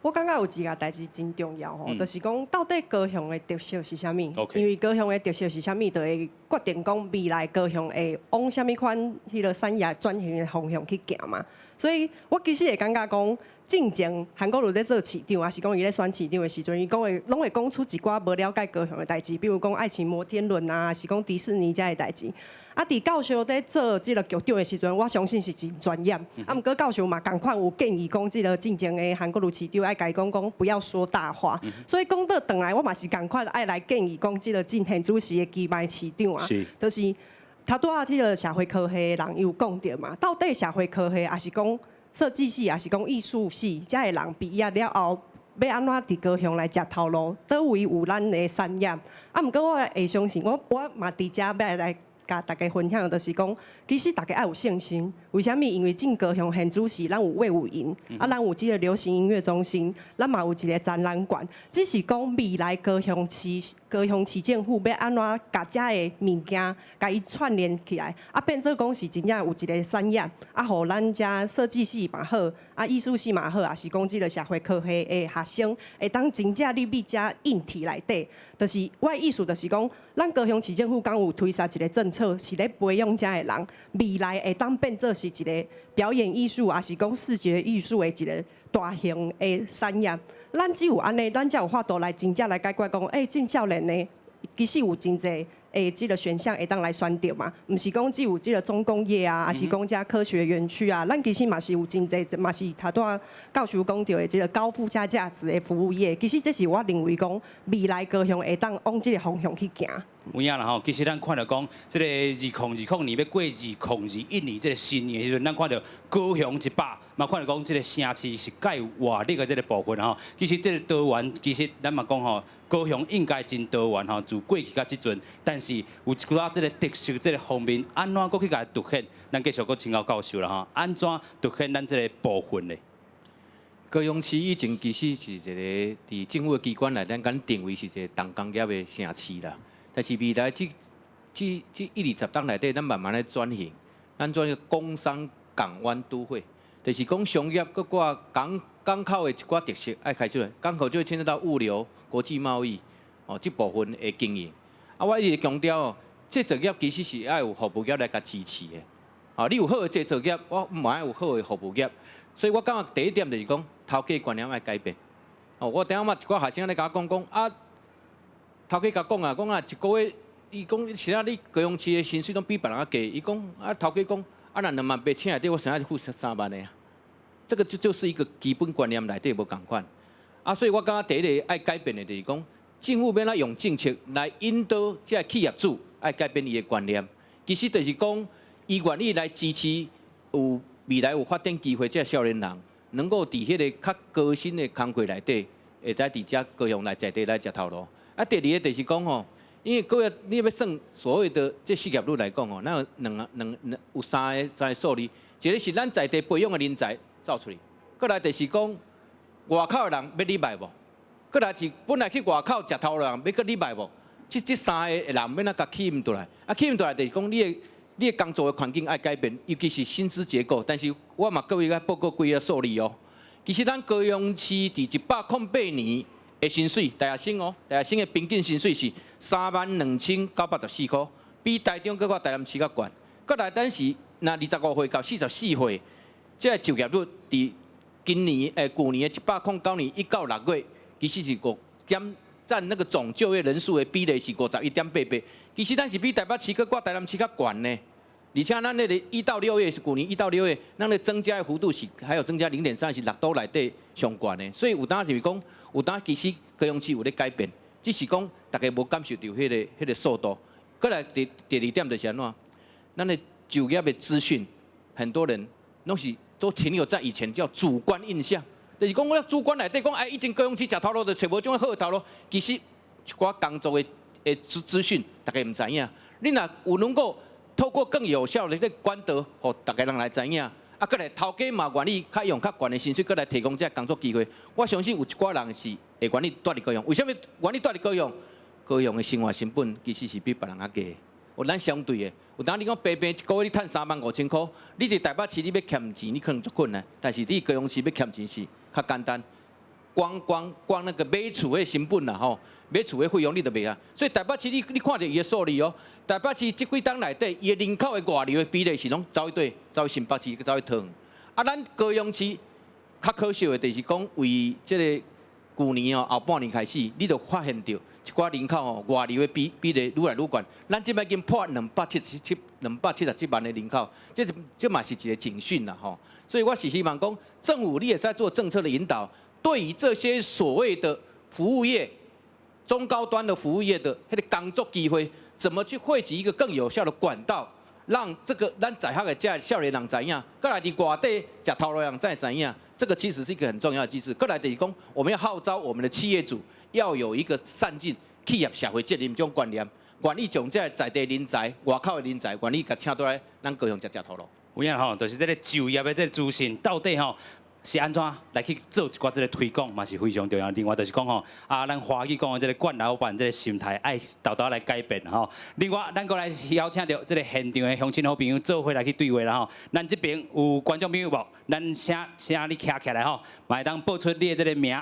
S4: 我感覺有一個代誌真重要吼，就是講到底高雄的特色是啥物？因為高雄的特色是啥物，就會決定講未來高雄會往啥物款彼个產業轉型的方向去行嘛。所以我其實會感覺講，進前韓國瑜咧做市長，抑是講伊咧選市長的時陣，伊講會攏會講出一寡無了解高雄的代誌，比如講愛情摩天輪啊，是講迪士尼遮的代誌。啊，佇教授咧做這个局長的時陣，我相信是真專業。啊，毋過教授嘛仝款有建議講，這个進前的韓國瑜市長愛共伊講講，不要說大話。所以講倒轉來，我嘛是仝款愛來建議講，這个進現主席的其邁市長啊，就是頭拄仔這个社會科系的人有講著嘛，到底社會科系抑是講設計系，抑是講藝術系，遮的人畢業了後，欲按怎佇高雄來食頭路？佗位有咱的產業？啊，毋過我會相信，我嘛佇遮欲來共大家分享，就是講，其實大家愛有信心。為啥物？因為進高雄現主時，咱有衛武營，啊，咱有這个流行音樂中心，咱嘛有一个展覽館。只是講未來高雄市高雄市政府欲按怎共遮的物件，共伊串聯起來，啊，變做講是真正有一个產業，啊，予咱遮設計系嘛好，啊，藝術系嘛好，抑是講這个社會科學的學生會當真正入去遮硬體內底，就是我的意思就是講，咱高雄市政府敢有推捒一个政策，是咧培養遮的人，未來會當變做是一个表演藝術，抑是講視覺藝術的一个大型的產業。咱只有按呢，咱才有法度來真正來解決講，欸，真少年的其實有真濟的這个選項會當來選擇嘛，毋是講只有這个重工業啊，抑是講遮科學園區啊，咱其實嘛是有真濟，嘛是頭拄仔教授講著的這个高附加價值的服務業。其實這是我認為講未來高雄會當往這个方向去行。
S1: 有影啦吼，其實咱看著講，這个2020年欲過2021年這个新年的時陣，咱看著高雄一百，嘛看著講這个城市是蓋有活力的這个部分吼。其實這个多元，其實咱嘛講吼，高雄應該真多元吼，自過去到這陣，但是有一寡這个特色這个方面，按怎閣去共伊凸顯？咱繼續閣請教教授啦吼，按怎凸顯咱這个部分咧？
S5: 高雄市以前其實是一个佇政府的機關內，咱敢定位是一个重工業的城市啦。但是未來這一二十冬內底，咱慢慢咧轉型，咱轉工商港灣都會，就是講商業閣掛港港口的一寡特色愛開出來，港口就會牽涉到物流、國際貿易哦，這部分的經營。啊，我一直強調哦，製造業其實是愛有服務業來共支持的。啊，你有好的製造業，我嘛愛有好的服務業。所以我感覺第一點就是講，頭家觀念愛改變。哦，我頂下嘛一寡學生咧共我講講啊。頭家共講啊，講啊一个月，伊講是啊，你高雄市的薪水攏比別人較低。伊講啊，頭家講啊，若2萬8請內底，我啥物付3萬的啊？這个就是一个基本觀念內底無仝款。啊，所以我感覺第一个愛改變的就是講，政府欲按怎用政策來引導這个企業主愛改變伊的觀念。其實就是講，伊願意來支持有未來有發展機會這个少年人，能夠佇彼个較高薪的工課內底，會使佇遮高雄來在地來食頭路。啊，第二个就是講吼，因為各位你欲算所謂的這失業率來講吼，咱有兩兩兩有三个數字，一个是咱在地培養的人才走出去，閣來就是講外口的人欲入來無，閣來是本來去外口食頭路的人欲閣入來無，這三個人欲按怎共吸引倒來？啊，吸引倒來就是講你的工作的環境愛改變，尤其是薪資結構。但是我嘛各位來報告幾个數字哦，其實咱高雄市佇108年的薪水，大學生哦，大學生的平均薪水是32,914箍，比台中閣較台南市較懸。閣來，但是若25歲到44歲，這个就業率佇今年誒舊年的109年1到6月，其實是五減佔那個總就業人數的比例是51.88。其實咱是比台北市閣較台南市較懸呢。而且咱那个1到6月是舊年1到6月，咱的增加的幅度是還有增加0.3，是6都內底上懸的。所以有當就是講，有當其實高雄市有咧改變，只是講大家無感受著彼个速度。閣來第二點就是按怎，咱的就業的資訊，很多人攏是都停留在以前叫主觀印象，就是講我主觀內底講，哎，以前高雄市食頭路就揣無這種好的頭路，其實一寡工作的資訊，大家毋知影。你若有能夠透過更有效的這个管道，予逐家人來知影，啊，閣來頭家嘛願意較用較懸的薪水，閣來提供這个工作機會。我相信有一寡人是會願意蹛佇高雄。為啥物願意蹛佇高雄？高雄的生活成本其實是比別人較低。有咱相對的，有當你講平平一个月你趁35,000箍，你佇台北市你欲儉錢，你可能足困難。但是你高雄市欲儉錢是較簡單。光光光那个買厝的成本啦吼，買厝的費用你就袂啊。所以台北市你看著伊的數字哦，台北市這幾冬內底，伊的人口的外流的比例是攏走去佗？走去新北市，閣走去桃園。啊，咱高雄市較可惜的，就是講為這个舊年哦後半年開始，你就發現著一寡人口吼外流的比例愈來愈懸。咱這擺已經破277萬的人口，這嘛是一個警訊啦吼。所以我是希望講，政府你會使做政策的引導，對於這些所謂的服務業、中高端的服務業的彼个工作機會，怎麼去匯集一個更有效的管道，讓這個咱在學的這少年人知影，閣來佇外地食頭路人才會知影，這個其實是一個很重要的機制。閣來就是講，我們要號召我們的企業主要有一個善盡企業社會責任這種觀念，願意將這在地人才、外口的人才，願意共請倒來咱高雄食食頭路。
S1: 有影吼，就是這个就業的這个資訊到底吼是按怎來去做一寡這个推廣，嘛是非常重要。另外就是講吼，啊，咱華語講的這个慣老闆這个心態愛沓沓來改變吼。另外，咱閣來邀請著這个現場的鄉親好朋友做伙來去對話啦吼。咱這邊有觀眾朋友無？咱請請你徛起來吼，嘛會當報出你的這个名。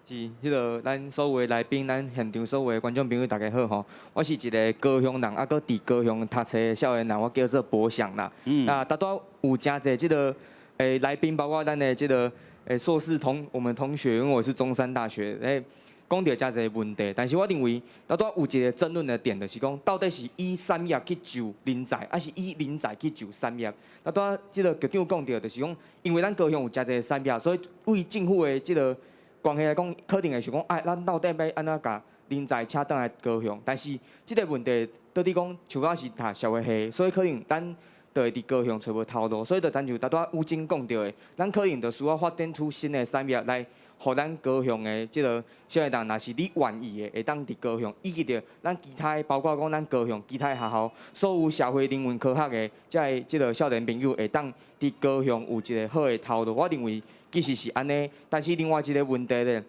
S16: 是，彼个咱所有的來賓，咱現場所有的觀眾朋友，大家好吼。我是一个高雄人，啊，閣佇高雄讀冊的少年人，我叫做博翔啦。那拄拄有誠濟這个來賓，包括咱的這个碩士同我們同學，因為我是中山大學，講著誠濟問題，但是我認為拄拄有一个爭論的點，就是講到底是以產業去就人才，抑是以人才去就產業？拄拄這个局長講著，就是講，因為咱高雄有誠濟產業，所以對政府的這个關係來講，可能會想講，啊，咱到底欲按怎共人才請轉來高雄？但是這个問題到底講，像我是讀社會系，所以可能咱就會佇高雄揣無頭路，所以就親像拄拄宇臻講著的，咱可能就需要發展出新的產業來，予咱高雄的這个少年人，若是你願意的，會當佇高雄，以及著咱其他的，包括講咱高雄其他的學校，所有社會人文科學的這个這个少年朋友，會當佇高雄有一个好的頭路。我認為其實是按呢，但是另外一个問題咧，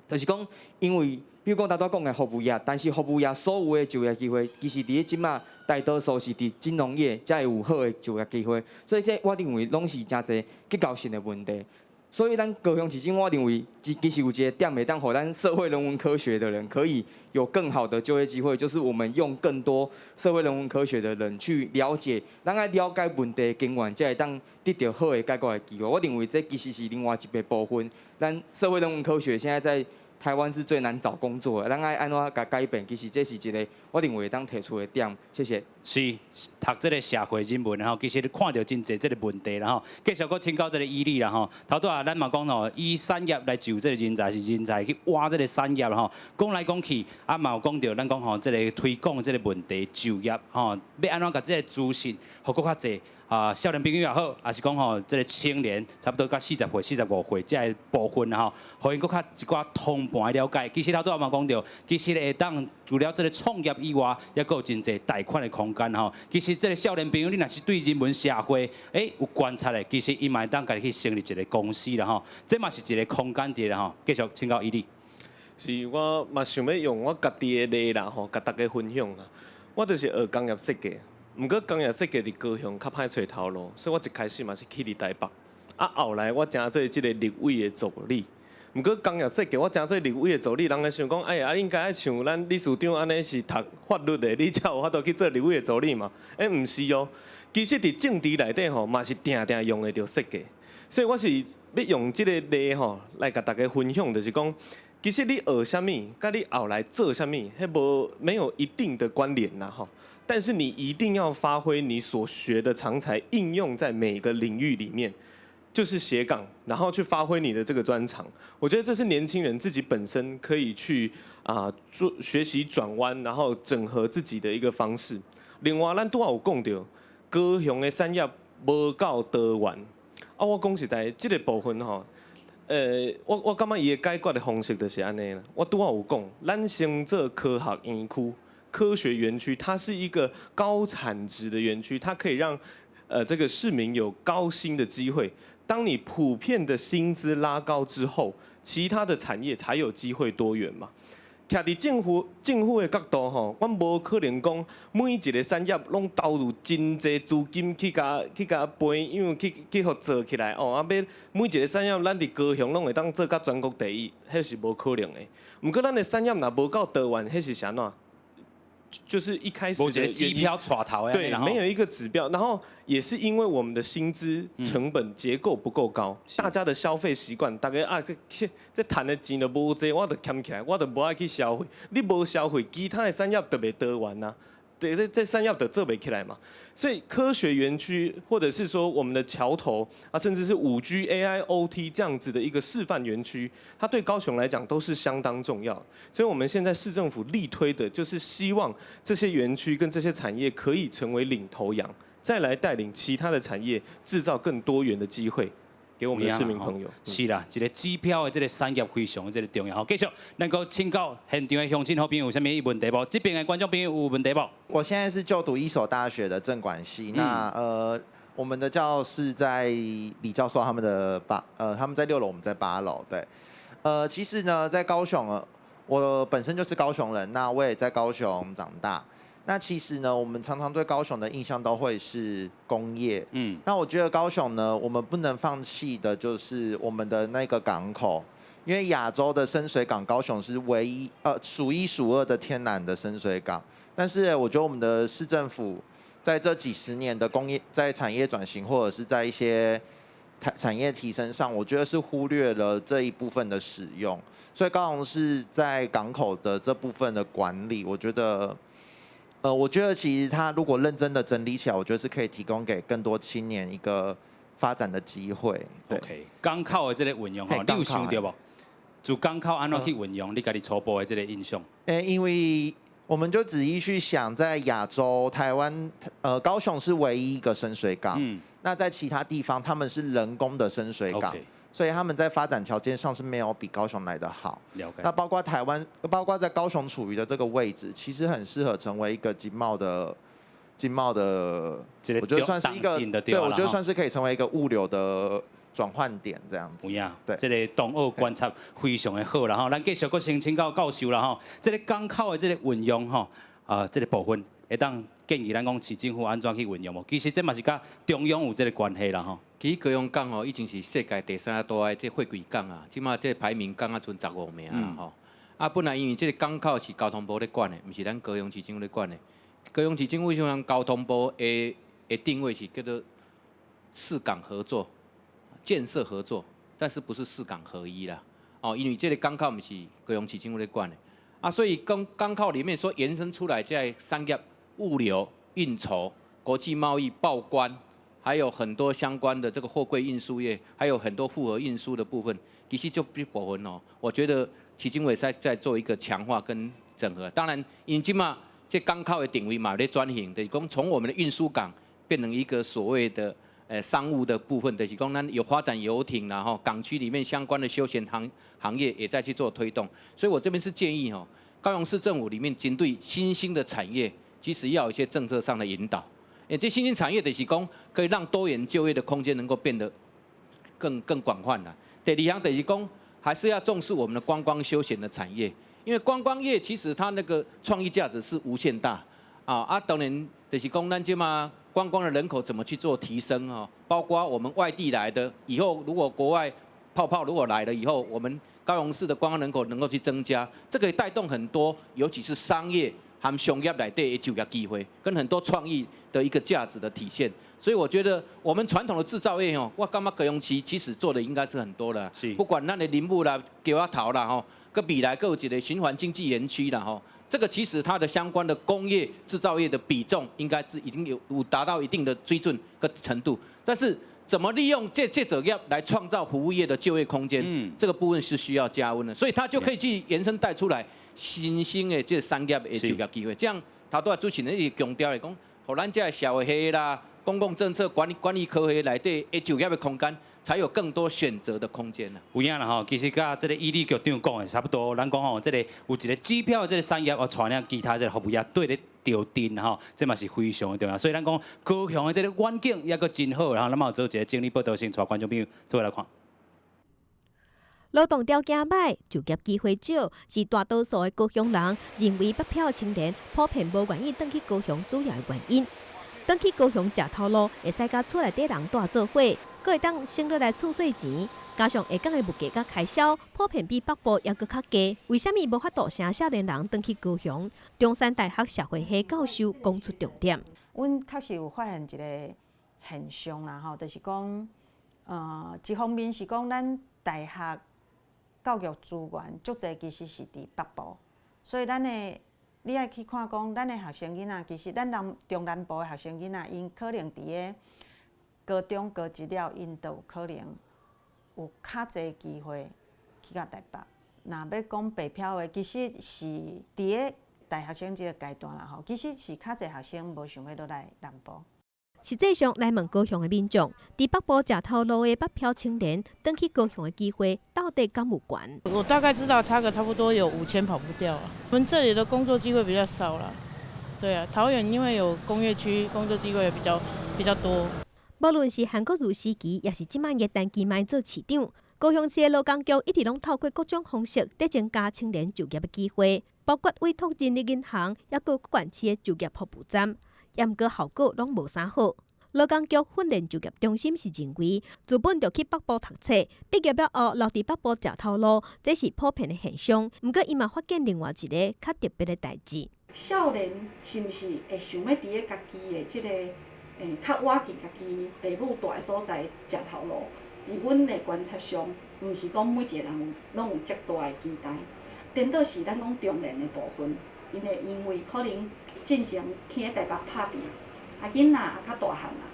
S16: 就是講，因為比如講拄拄講的服務業，但是服務業所有的就業機會，其實佇咧這馬大多數是佇金融業才會有好的就業機會，所以這我認為攏是誠濟結構性的問題。所以咱高雄市政，我認為其實有一个點會當予咱社會人文科學的人可以有更好的就業機會，就是我們用更多社會人文科學的人去了解，咱愛了解問題根源，才會當得著好的解決的機會。我認為這其實是另外一個部分。咱社會人文科學現在在台灣是最難找工作的，咱愛按怎共改變？其實這是一个我認為會當提出的點。謝謝。
S1: 是讀這个社會人文吼，其實你看著真濟這个問題啦吼。繼續閣請教這个伊利啦吼。頭拄仔咱嘛講吼，以產業來就這个人才，是人才去挖這个產業吼。講來講去，啊嘛有講著咱講吼，這个推廣這个問題就業吼，欲按怎共這个資訊，予閣較濟啊少年朋友也好，抑是講吼這个青年，差不多到40歲、45歲這个部分吼，予𪜶閣較一寡通盤的了解。其實頭拄仔嘛講著，其實會當除了這个創業以外，抑閣有真濟貸款的空間吼。其實這个少年朋友，你若是對人文社會有觀察的，其實伊嘛會當家己去成立一个公司啦吼。這嘛是一个空間佇咧吼。繼續請教伊利。
S2: 是我嘛想欲用我家己的例啦吼，共大家分享啊。我就是學工業設計，毋過工業設計佇高雄較歹揣頭路，所以我一開始嘛是去佇台北。啊，後來我成做這个立委的助理。毋過工業設計，我成做立委的助理，人會想講，哎呀，啊應該愛像咱理事長按呢是讀法律的，你才有法度去做立委的助理嘛？欸，毋是哦，其實佇政治內底吼，嘛是定定用會著設計。所以我是欲用這个例吼來共大家分享，就是講，其實你學啥物，佮你後來做啥物，彼無沒有一定的關聯啦吼。但是你一定要發揮你所學的長才，應用在每個領域裡面。就是斜槓，然後去發揮你的這個專長。我覺得這是年輕人自己本身可以去做學習轉彎，然後整合自己的一個方式。另外，咱拄仔有講著，高雄的產業無夠多元。啊，我講實在，這个部分吼，我感覺伊的解決的方式就是按呢啦。我拄仔有講，咱先做科學園區、科學園區，它是一個高產值的園區，它可以讓這個市民有高薪的機會。當你普遍的薪資拉高之後，其他的產業才有機會多元嘛。徛佇政府的角度吼，阮無可能講每一个產業攏投入真濟資金去共培養，去予做起來哦。啊，欲每一个產業，咱佇高雄攏會當做甲全國第一，彼是無可能的。毋過咱的產業若無夠多元，彼是啥怎？就是一開始的
S1: 指標帶頭
S2: 對，沒有一個指標，然後也是因為我們的薪資成本結構不夠高，大家的消費習慣，大家啊這這賺的錢都無濟，我就儉起來，我就無愛去消費。你無消費，其他的產業就袂多元啊。對，這產業就做袂起來嘛。所以科學園區，或者是說我們的橋頭啊，甚至是5G、AIoT 這樣子的一個示範園區，它對高雄來講都是相當重要。所以我們現在市政府力推的，就是希望這些園區跟這些產業可以成為領頭羊，再來帶領其他的產業，製造更多元的機會。給我們的市民朋友。
S1: 是啦，一個指標的這個產業非常這個重要。好，繼續能夠請教現場的鄉親好朋友有啥物問題無？這邊的觀眾朋友有問題無？
S19: 我現在是就讀一所大學的政管系，那我們的教室在李教授他們的他們在6樓，我們在8樓。對，其實呢，在高雄，我本身就是高雄人，那我也在高雄長大。那其實呢，我們常常對高雄的印象都會是工業。那我覺得高雄呢，我們不能放棄的就是我們的那個港口，因為亞洲的深水港，高雄是唯一數一數二的天然的深水港。但是我覺得我們的市政府在這幾十年的工業在產業轉型或者是在一些產業提升上，我覺得是忽略了這一部分的使用。所以高雄市在港口的這部分的管理，我覺得。我覺得其實他如果認真的整理起來，我覺得是可以提供給更多青年一個發展的機會。對。
S1: OK，港口的這個運用吼，你有想到無？就港口按怎去運用？你家己初步的這個印象？
S19: 因為我們就仔細去想，在亞洲，台灣，高雄是唯一一個深水港。那在其他地方，他們是人工的深水港。所以他們在發展條件上是沒有比高雄來得好。那包括台灣，包括在高雄處於的這個位置，其實很適合成為一個經貿的，我覺得算是一個，對，我覺得算是可以成為一個物流的轉換點，這樣子。
S1: 有影，對，這個同學觀察非常的好啦吼。咱繼續閣先請教教授啦吼，這個港口的這個運用吼，啊，這個部分會當建議咱講市政府按怎去運用無？其實這嘛是佮中央有這個關係啦吼。
S5: 其實高雄港吼已經是世界第三大的這貨櫃港啊，這馬這排名港啊賰15名啦吼。啊，本來因為這個港口是交通部咧管的，毋是咱高雄市政府咧管的。高雄市政府像交通部的定位是叫做四港合作、建設合作，但是不是四港合一啦。哦，因為這個港口毋是高雄市政府咧管的，啊，所以港口裡面所延伸出來這個產業、物流、運籌、國際貿易、報關。還有很多相關的這個貨櫃運輸業，還有很多複合運輸的部分，其實就這部分哦，我覺得市政府在做一個強化跟整合。當然，因這馬這港口的定位嘛咧轉型，就是講從我們的運輸港變成一個所謂的商務的部分，就是講咱有發展遊艇啦，吼，港區裡面相關的休閒行業也在去做推動。所以我這邊是建議吼，高雄市政府裡面針對新興的產業，其實要有一些政策上的引導。這新興產業就是講，可以讓多元就業的空間能夠變得更廣泛啦。第二項就是講，還是要重視我們的觀光休閒的產業，因為觀光業其實它那個創意價值是無限大啊。啊，當然就是講，咱這馬觀光的人口怎麼去做提升啊？包括我們外地來的，以後如果國外泡泡如果來了以後，我們高雄市的觀光人口能夠去增加，這個也帶動很多，尤其是商業。和商業內底的就業機會，跟很多創意的一個價值的體現，所以我覺得我們傳統的製造業哦，我感覺高雄市其實做的應該是很多了。是，不管咱的林木啦、橋仔頭啦吼，閣未來閣有一個循環經濟園區啦吼，這個其實它的相關的工業製造業的比重應該是已經有達到一定的水準跟程度，但是怎麼利用這製造業來創造服務業的就業空間，這個部分是需要加溫的，所以它就可以去延伸帶出來。新興的這個產業的就業機會，這樣頭拄仔主持人一直強調的講，予咱這個社會系啦、公共政策管理科學內底的就業的空間，才有更多選擇的空間啦。
S1: 有影啦吼，其實佮這個伊利局長講的差不多，咱講吼，這個有一個指標的這個產業，哦，帶領其他這個服務業對咧著陣吼，這嘛是非常的重要。所以咱講高雄的這個遠景猶閣真好，然後咱嘛有做一個整理報道，先帶觀眾朋友做伙來看。
S6: 勞動條件歹，就業機會少，是大多數的高雄人認為北漂青年普遍無願意轉去高雄主要的原因。轉去高雄食頭路，會使佮厝內底人蹛做伙，閣會當省落來厝稅錢，加上下港的物價佮開銷普遍比北部猶閣較低，為啥物無法度啥少年人轉去高雄？中山大學社會系教授講出重點。
S20: 阮確實有發現一個現象啦，吼，就是講，一方面是講咱大學教育資源足濟，其實是佇北部，所以咱的你愛去看講，咱的學生囡仔，其實咱南中南部的學生囡仔，𪜶可能佇咧高中、高職了，𪜶都有可能有較濟機會去到台北。若欲講北漂的，其實是佇咧大學生這個階段啦吼，其實是較濟學生無想欲落來南部。
S6: 實際上，來問高雄的民眾，佇北部食頭路的北漂青年，轉去高雄的機會到底敢有懸？
S21: 我大概知道差個差不多有5000跑不掉啊。我們這裡的工作機會比較少啦。對啊，桃園因為有工業區，工作機會也比較多。
S6: 無論是韓國瑜時期，抑是這擺的陳其邁做市長，高雄市的勞工局一直攏透過各種方式，佇增加青年就業的機會，包括委託人力銀行，抑閣各縣市的就業服務站。毋過效果攏無啥好。勞工局訓練就業中心是認為，資本著去北部讀冊，畢業了後留佇北部食頭路，這是普遍的現象。毋過，伊嘛發現另外一个較特別的代誌。
S22: 少年是毋是會想欲佇咧家己的這个較倚近家己父母蹛的所在食頭路？佇阮的觀察上，毋是講每一个人攏有遮大的期待。顛倒是咱講中年的部分，𪜶會因為可能進前去咧台北拍拚，啊囡仔也較大漢啊，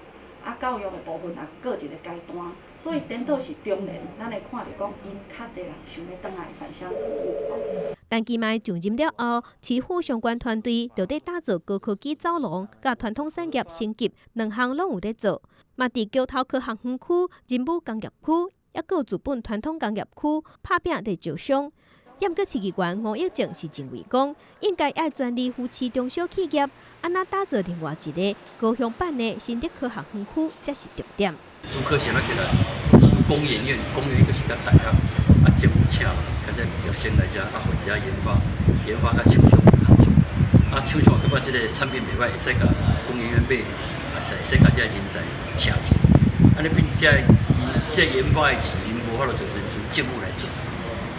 S22: 啊教育的部分也過一个階段，所以顛倒是中年，咱會看著講𪜶較濟人想欲轉來返鄉服務。
S6: 陳其邁上任了後，市府相關團隊就佇打造高科技走廊，佮傳統產業升級兩項攏有佇做，嘛佇橋頭科學園區、仁武工業區，抑閣有資本傳統工業區拍拚佇招商。毋過市議員吳益政是認為講，應該愛全力扶持中小企業，按怎打造另外一个高雄版的新竹科學園區，才是重點。
S18: 竹科先來起來，是工研院，工研院就是佮大學啊，政府請嘛，佮這要先來遮啊，予遐研發，研發佮廠商合作，啊，廠商感覺這个產品袂䆀，會使共工研院買，啊，會使共這个人才請去，按呢變這這研發的錢，𪜶無法度做成，政府來做。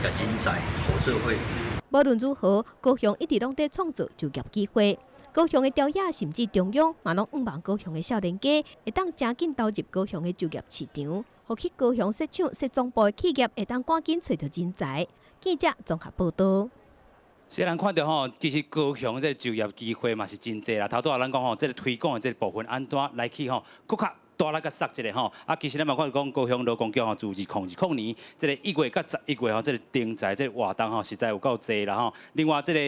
S18: 共人才合作會。
S6: 無論如何，高雄一直攏佇創造就業機會。高雄的朝野甚至中央嘛，攏向望高雄的少年家會當誠緊投入高雄的就業市場，予去高雄設廠設總部的企業會當趕緊揣著人才。記者綜合報導。
S1: 雖然看著吼，其實高雄這个就業機會嘛是真濟啦。頭拄仔咱講吼，這个推廣的這个部分，按怎來去吼，閣較大力共捒一下吼，啊，其實咱嘛看講高雄勞工局吼，自2020年這个1月佮11月吼，這个徵才這个活動吼，實在有夠濟啦吼。另外，這个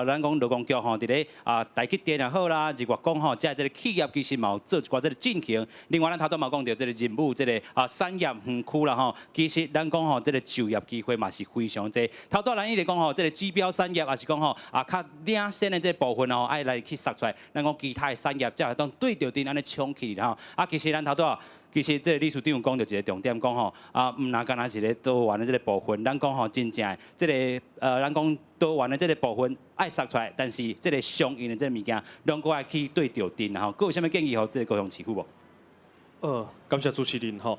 S1: 咱講勞工局吼，佇咧啊台積電也好啦，日月光吼，遮這个企業其實嘛有做一寡這个進行。另外，咱頭拄嘛講著這个仁武這个啊產業園區啦吼，其實咱講吼，這个就業機會嘛是非常濟。頭拄咱一直講吼，這个指標產業也是講吼啊較領先的這个部分吼，愛來去捒出來。咱講其他的產業才會當對著陣按呢衝起來吼。啊，其實咱頭拄仔，其實這个理事長講著一个重點，講吼啊，毋若干焦是咧多元的這个部分，咱講吼真正的這个咱講多元的這个部分愛捒出來，但是這个相應的這个物件，攏閣愛去對著陣吼。閣有啥物建議予這个高雄市府無？
S3: 感謝主持人吼。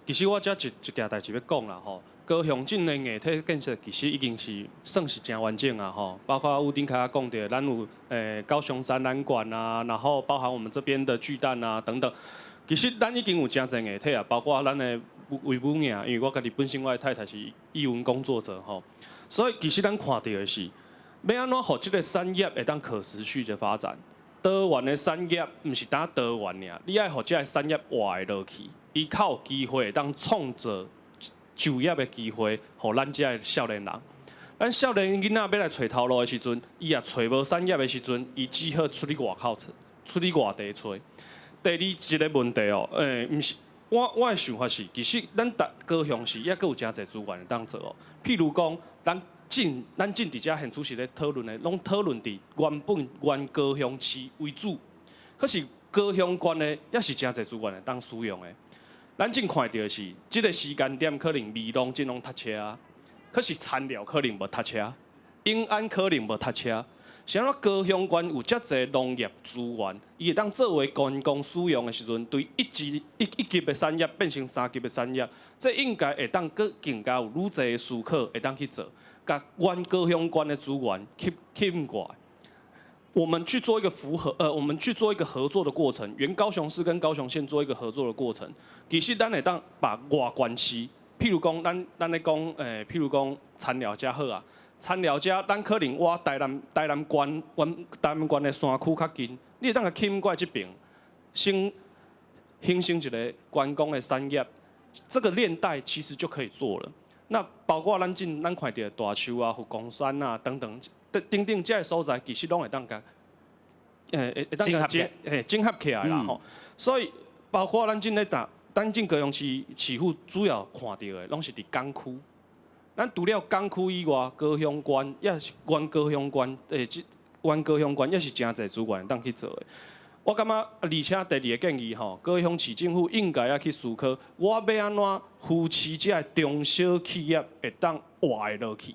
S3: 其實我遮一一件代誌欲講啦吼。高雄鎮的硬體建設其實已經是算是誠完整啊吼，包括屋頂開講著，咱有高雄展覽館啊，然後包含我們這邊的巨蛋啊等等。其實咱已經有誠濟硬體啊，包括咱的衛武營，因為我家己本身我的太太是藝文工作者吼，所以其實咱看著的是，欲按怎予這个產業會當可持續的發展？多元的產業毋是單多元爾，你愛予這个產業活會落去，伊較有機會會當創造就業的機會，予咱遮的少年人。咱少年囡仔欲來揣頭路的時陣，伊若揣無產業的時陣，伊只好出去外口出去外地揣。第二一个問題哦，毋是我的想法是，其實咱台高雄市抑閣有誠濟資源會當做哦。譬如講，咱進佇遮現此時咧討論的，攏討論佇原本原高雄市為主，可是高雄縣的也是誠濟資源會當使用的。咱正看著的是，這个時間點可能美濃這攏塞車，可是田寮可能無塞車，永安可能無塞車。是按怎高雄縣有遮濟農業資源，伊會當作為觀光使用的時陣，對一級一一級的產業變成三級的產業，這應該會當閣更加有愈濟的思考會當去做，共原高雄縣的資源吸吸引過來。我們去做一個符合，我們去做一個合作的過程，原高雄市跟高雄縣做一個合作的過程。其實咱會當把外縣市，譬如講，咱咧講，譬如講田寮遮好啊，田寮遮咱可能倚台南縣，阮台南縣的山區較近，你會當共吸引過來這爿，先形成一個觀光的產業，這個鏈帶其實就可以做了。那包括咱看著的大樹啊、佛光山啊等等，等等這个所在，其實攏會當共，會當共整合起來啦吼。所以包括咱進咧咱咱進高雄市市府主要看著的，攏是佇港區。咱除了港區以外，高雄縣也是原高雄縣，這原高雄縣也是誠濟資源會當去做的。我感覺，而且第二个建議吼，高雄市政府應該要去思考，我欲按怎扶持這个中小企業會當活會落去，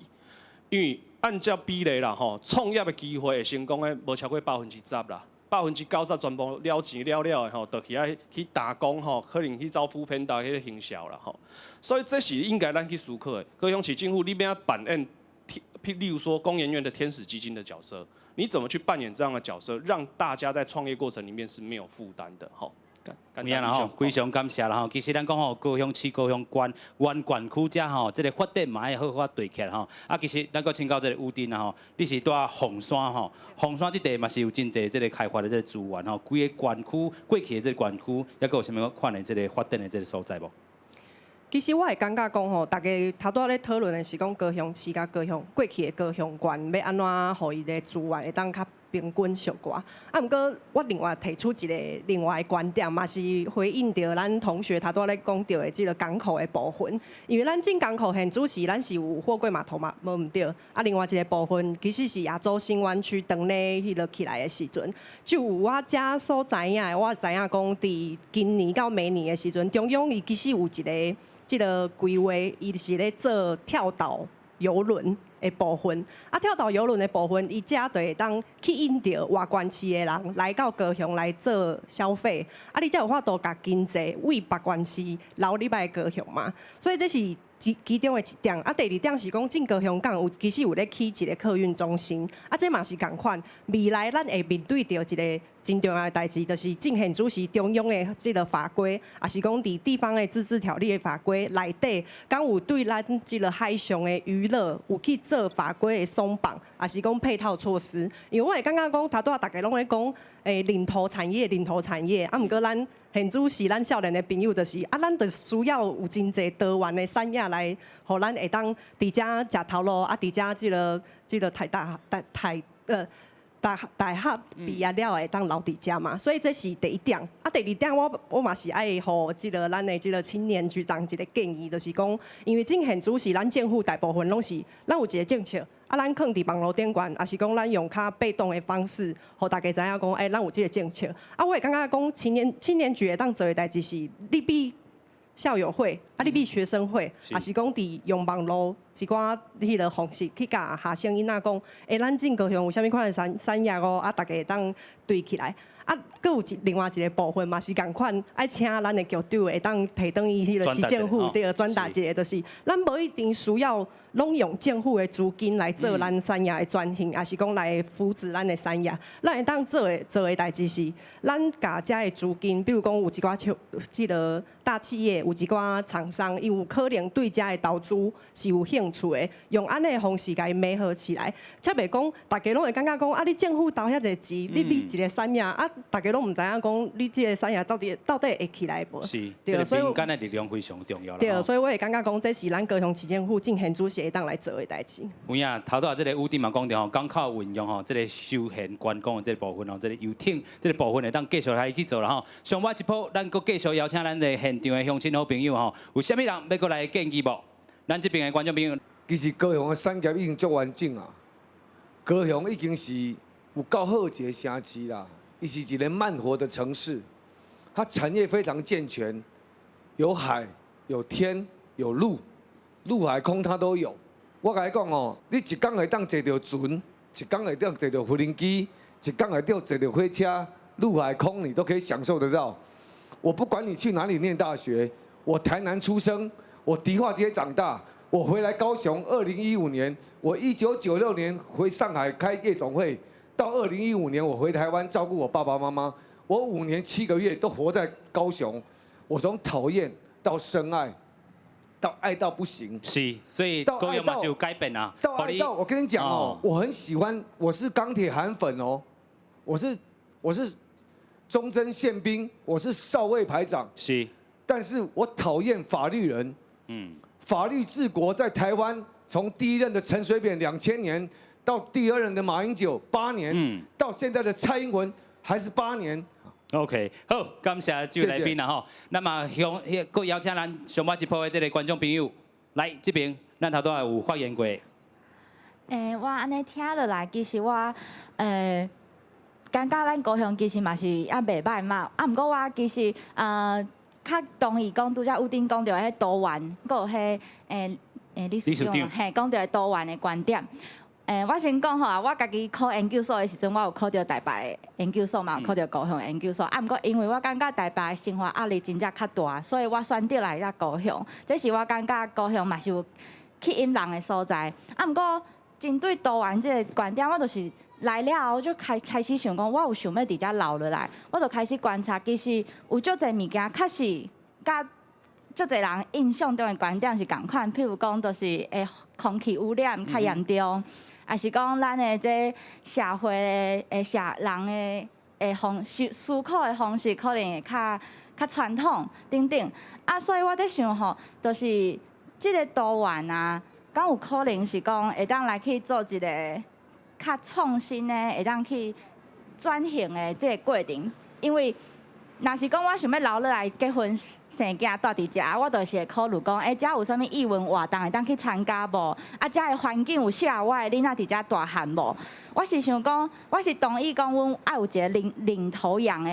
S3: 因為按照比例啦吼，創業的機會會成功的無超過10%啦，90%全部了錢了了的吼，就去愛去打工吼，可能去走 foodpanda 彼个行銷啦吼，所以這是應該咱去思考的。高雄市政府你欲按怎扮演，譬例如說工研院的天使基金的角色。你怎麼去扮演這樣的角色，讓大家在創業過程裡面是沒有負擔的？吼，
S1: 有影啦吼，非常感謝啦吼。其實咱講吼，高雄市、高雄縣、原縣區遮吼，這个發展嘛愛好好對起來吼。啊，其實咱閣請教這个雨丁啦吼，你是住鳳山吼，鳳山這塊嘛是有真濟這个開發的這个資源吼，規个縣區過去的這个縣區，抑閣有啥物款的這个發展的這个所在無？
S4: 其實我會感覺講吼，大家頭拄仔咧討論的是講高雄市佮高雄過去的高雄縣欲按怎予伊的資源會當較平均小可。啊，毋過我另外提出一个另外的觀點，嘛是回應著咱同學頭拄仔咧講著的這个港口的部分。因為咱進港口現主時，咱是有貨櫃碼頭嘛，無毋對。啊，另外一个部分其實是亞洲新灣區當咧彼个起來的時陣，就有我遮所知影的，我知影講佇今年到明年的時陣，中央伊其實有一个這个規劃，伊是咧做跳島郵輪的部分。啊，跳島郵輪的部分，伊遮就會當吸引著外縣市的人來到高雄來做消費。啊，你才有法度共經濟對別縣市流入來高雄嘛。所以這是其中的一點。啊，第二點是講，進高雄港有其實有咧起一个客運中心。啊，這嘛是仝款。未來咱會面對著一个真重要的代誌，就是進現主是中央的這个法規，抑是講佇地方的自治條例的法規內底，敢有對咱這个海上的娛樂有去做法規的鬆綁，抑是講配套措施？因為我會感覺講，頭拄仔大家攏咧講，領頭產業，領頭產業，啊，毋過咱現主時咱少年的朋友就是啊，咱就需要有真濟多元的產業來，予咱會當佇遮食頭路，啊，佇遮這个台大大台呃。大大學畢業了會當留佇遮嘛，所以這是第一點。啊，第二點我嘛是愛予這个咱的這个青年局長一个建議，就是講，因為進現主是咱政府大部分攏是，咱有一个政策，啊，咱囥佇網路頂懸，抑是講咱用較被動的方式，予大家知影講，咱有這个政策。啊，我會感覺講，青年局會當做的代誌是，你比校友會，啊，你比學生會，抑是講佇用網路一寡彼个方式去共學生囡仔講，咱進高雄有啥物款的產業哦，啊，大家會當對起來。啊，閣有另外一个部分嘛是仝款，愛請咱的局長會當提轉去彼个市政府對，轉達一个，就是咱無一定需要攏用政府的資金來做咱產業的轉型，抑是講來扶持咱的產業。咱會當做的代誌是，咱共遮的資金，比如講有一寡像這个大企業，有一寡廠商，伊有可能對遮的投資是有興趣的，用按呢的方式共伊媒合起來，才袂講大家攏會感覺講啊，你政府投遐濟錢，你比一个產業啊，大家攏毋知影講你這个產業到底會起來無？
S1: 是，這个民間的力量非常重要啦。
S4: 對，所以我會感覺講，這是咱高雄市政府進現主時會當來做的代誌。
S1: 有影，頭拄仔這个雨丁嘛講著吼，港口運用吼，這个休閒觀光的這个部分吼，這个遊艇這个部分會當繼續來去做啦吼。上尾一波，咱閣繼續邀請咱的現場的鄉親好朋友吼，有啥物人欲閣來建議無？咱這邊的觀眾朋友，
S11: 其實高雄的產業已經足完整啊，高雄已經是有夠好一个城市啦，伊是一个慢活的城市，它產業非常健全，有海、有天、有陸，陸海空它都有。我共你講哦，你一工會當坐著船，一工會當坐著無人機，一工會當坐著火車，陸海空你都可以享受得到。我不管你去哪裡念大學，我台南出生，我迪化街長大，我回來高雄，2015年，我1996年回上海開夜總會，到2015年我回台灣照顧我爸爸媽媽，我5年7個月都活在高雄，我從討厭到深愛，到愛到不行。
S1: 是，所以高雄嘛是有改變啊。
S11: 到愛到，我跟你講哦，我很喜歡，我是鋼鐵韓粉哦，我是忠貞憲兵，我是少尉排長。但是我討厭法律人。法律治國在台灣，從第一任的陳水扁2000年，到第二任的馬英九8年，到現在的蔡英文還是八年。
S1: OK，好，感謝這位來賓啦吼。那麼向閣邀請咱上尾一波的這个觀眾朋友來這邊，咱頭拄仔有發言過。
S12: 我按呢聽落來，其實我感覺咱高雄其實嘛是也袂䆀嘛。啊，毋過我其實較同意講，拄才有頂講著彼多元，閣有彼理事長嘿，講著多元的觀點。我先講吼啊，我家己考研究所的時陣，我有考著台北的研究所嘛，有考著高雄的研究所。啊，毋過因為我感覺台北的生活壓力真正較大，所以我選擇來遮高雄。這是我感覺高雄嘛是有吸引人的所在。啊，毋過針對多元這个觀點，我就是來了後，我就開始想講，我有想欲佇遮留落來，我就開始觀察，其實有足濟物件確實佮足濟人印象中的觀點是仝款，譬如講，就是空氣污染較嚴重，抑是講咱的這社會的社人的方思思考的方式可能會較傳統等等。啊，所以我佇想吼，就是這个多元啊，敢有可能是講會當來去做一个較創新的，會當去轉型的這个過程，因為若是講我想欲留落來結婚生囝蹛佇遮，我就是會考慮講，遮有啥物藝文活動會當去參加無？啊，遮的環境有適合我的囡仔佇遮大漢無？我是想講，我是同意講，阮愛有一个領頭羊的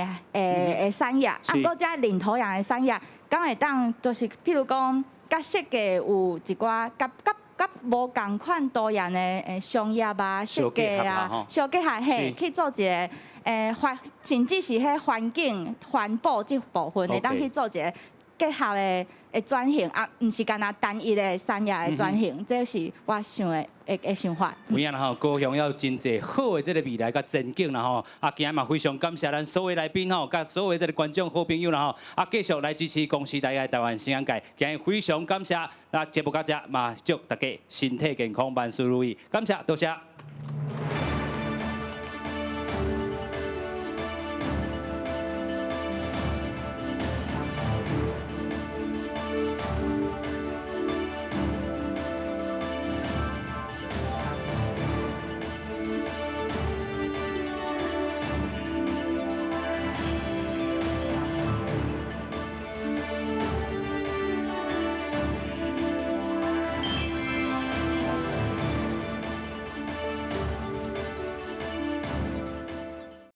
S12: 產業，啊，毋過遮領頭羊的產業，敢會當就是譬如講，佮設計有一寡佮無仝款多元的商業啊、設計啊，相結合嘿，去做一个環，甚至是彼環境環保這部分，會當去做一个結合的轉型啊，毋是干焦單一的產業的轉型，這是我想的想法。
S1: 有影啦吼，高雄有真濟好的這个未來佮前景啦吼。啊，今日嘛非常感謝咱所有來賓吼，佮所有這个觀眾好朋友啦吼。啊，繼續來支持公視台的台灣新眼界。今日非常感謝，那節目到這嘛，祝大家身體健康，萬事如意。感謝，多謝。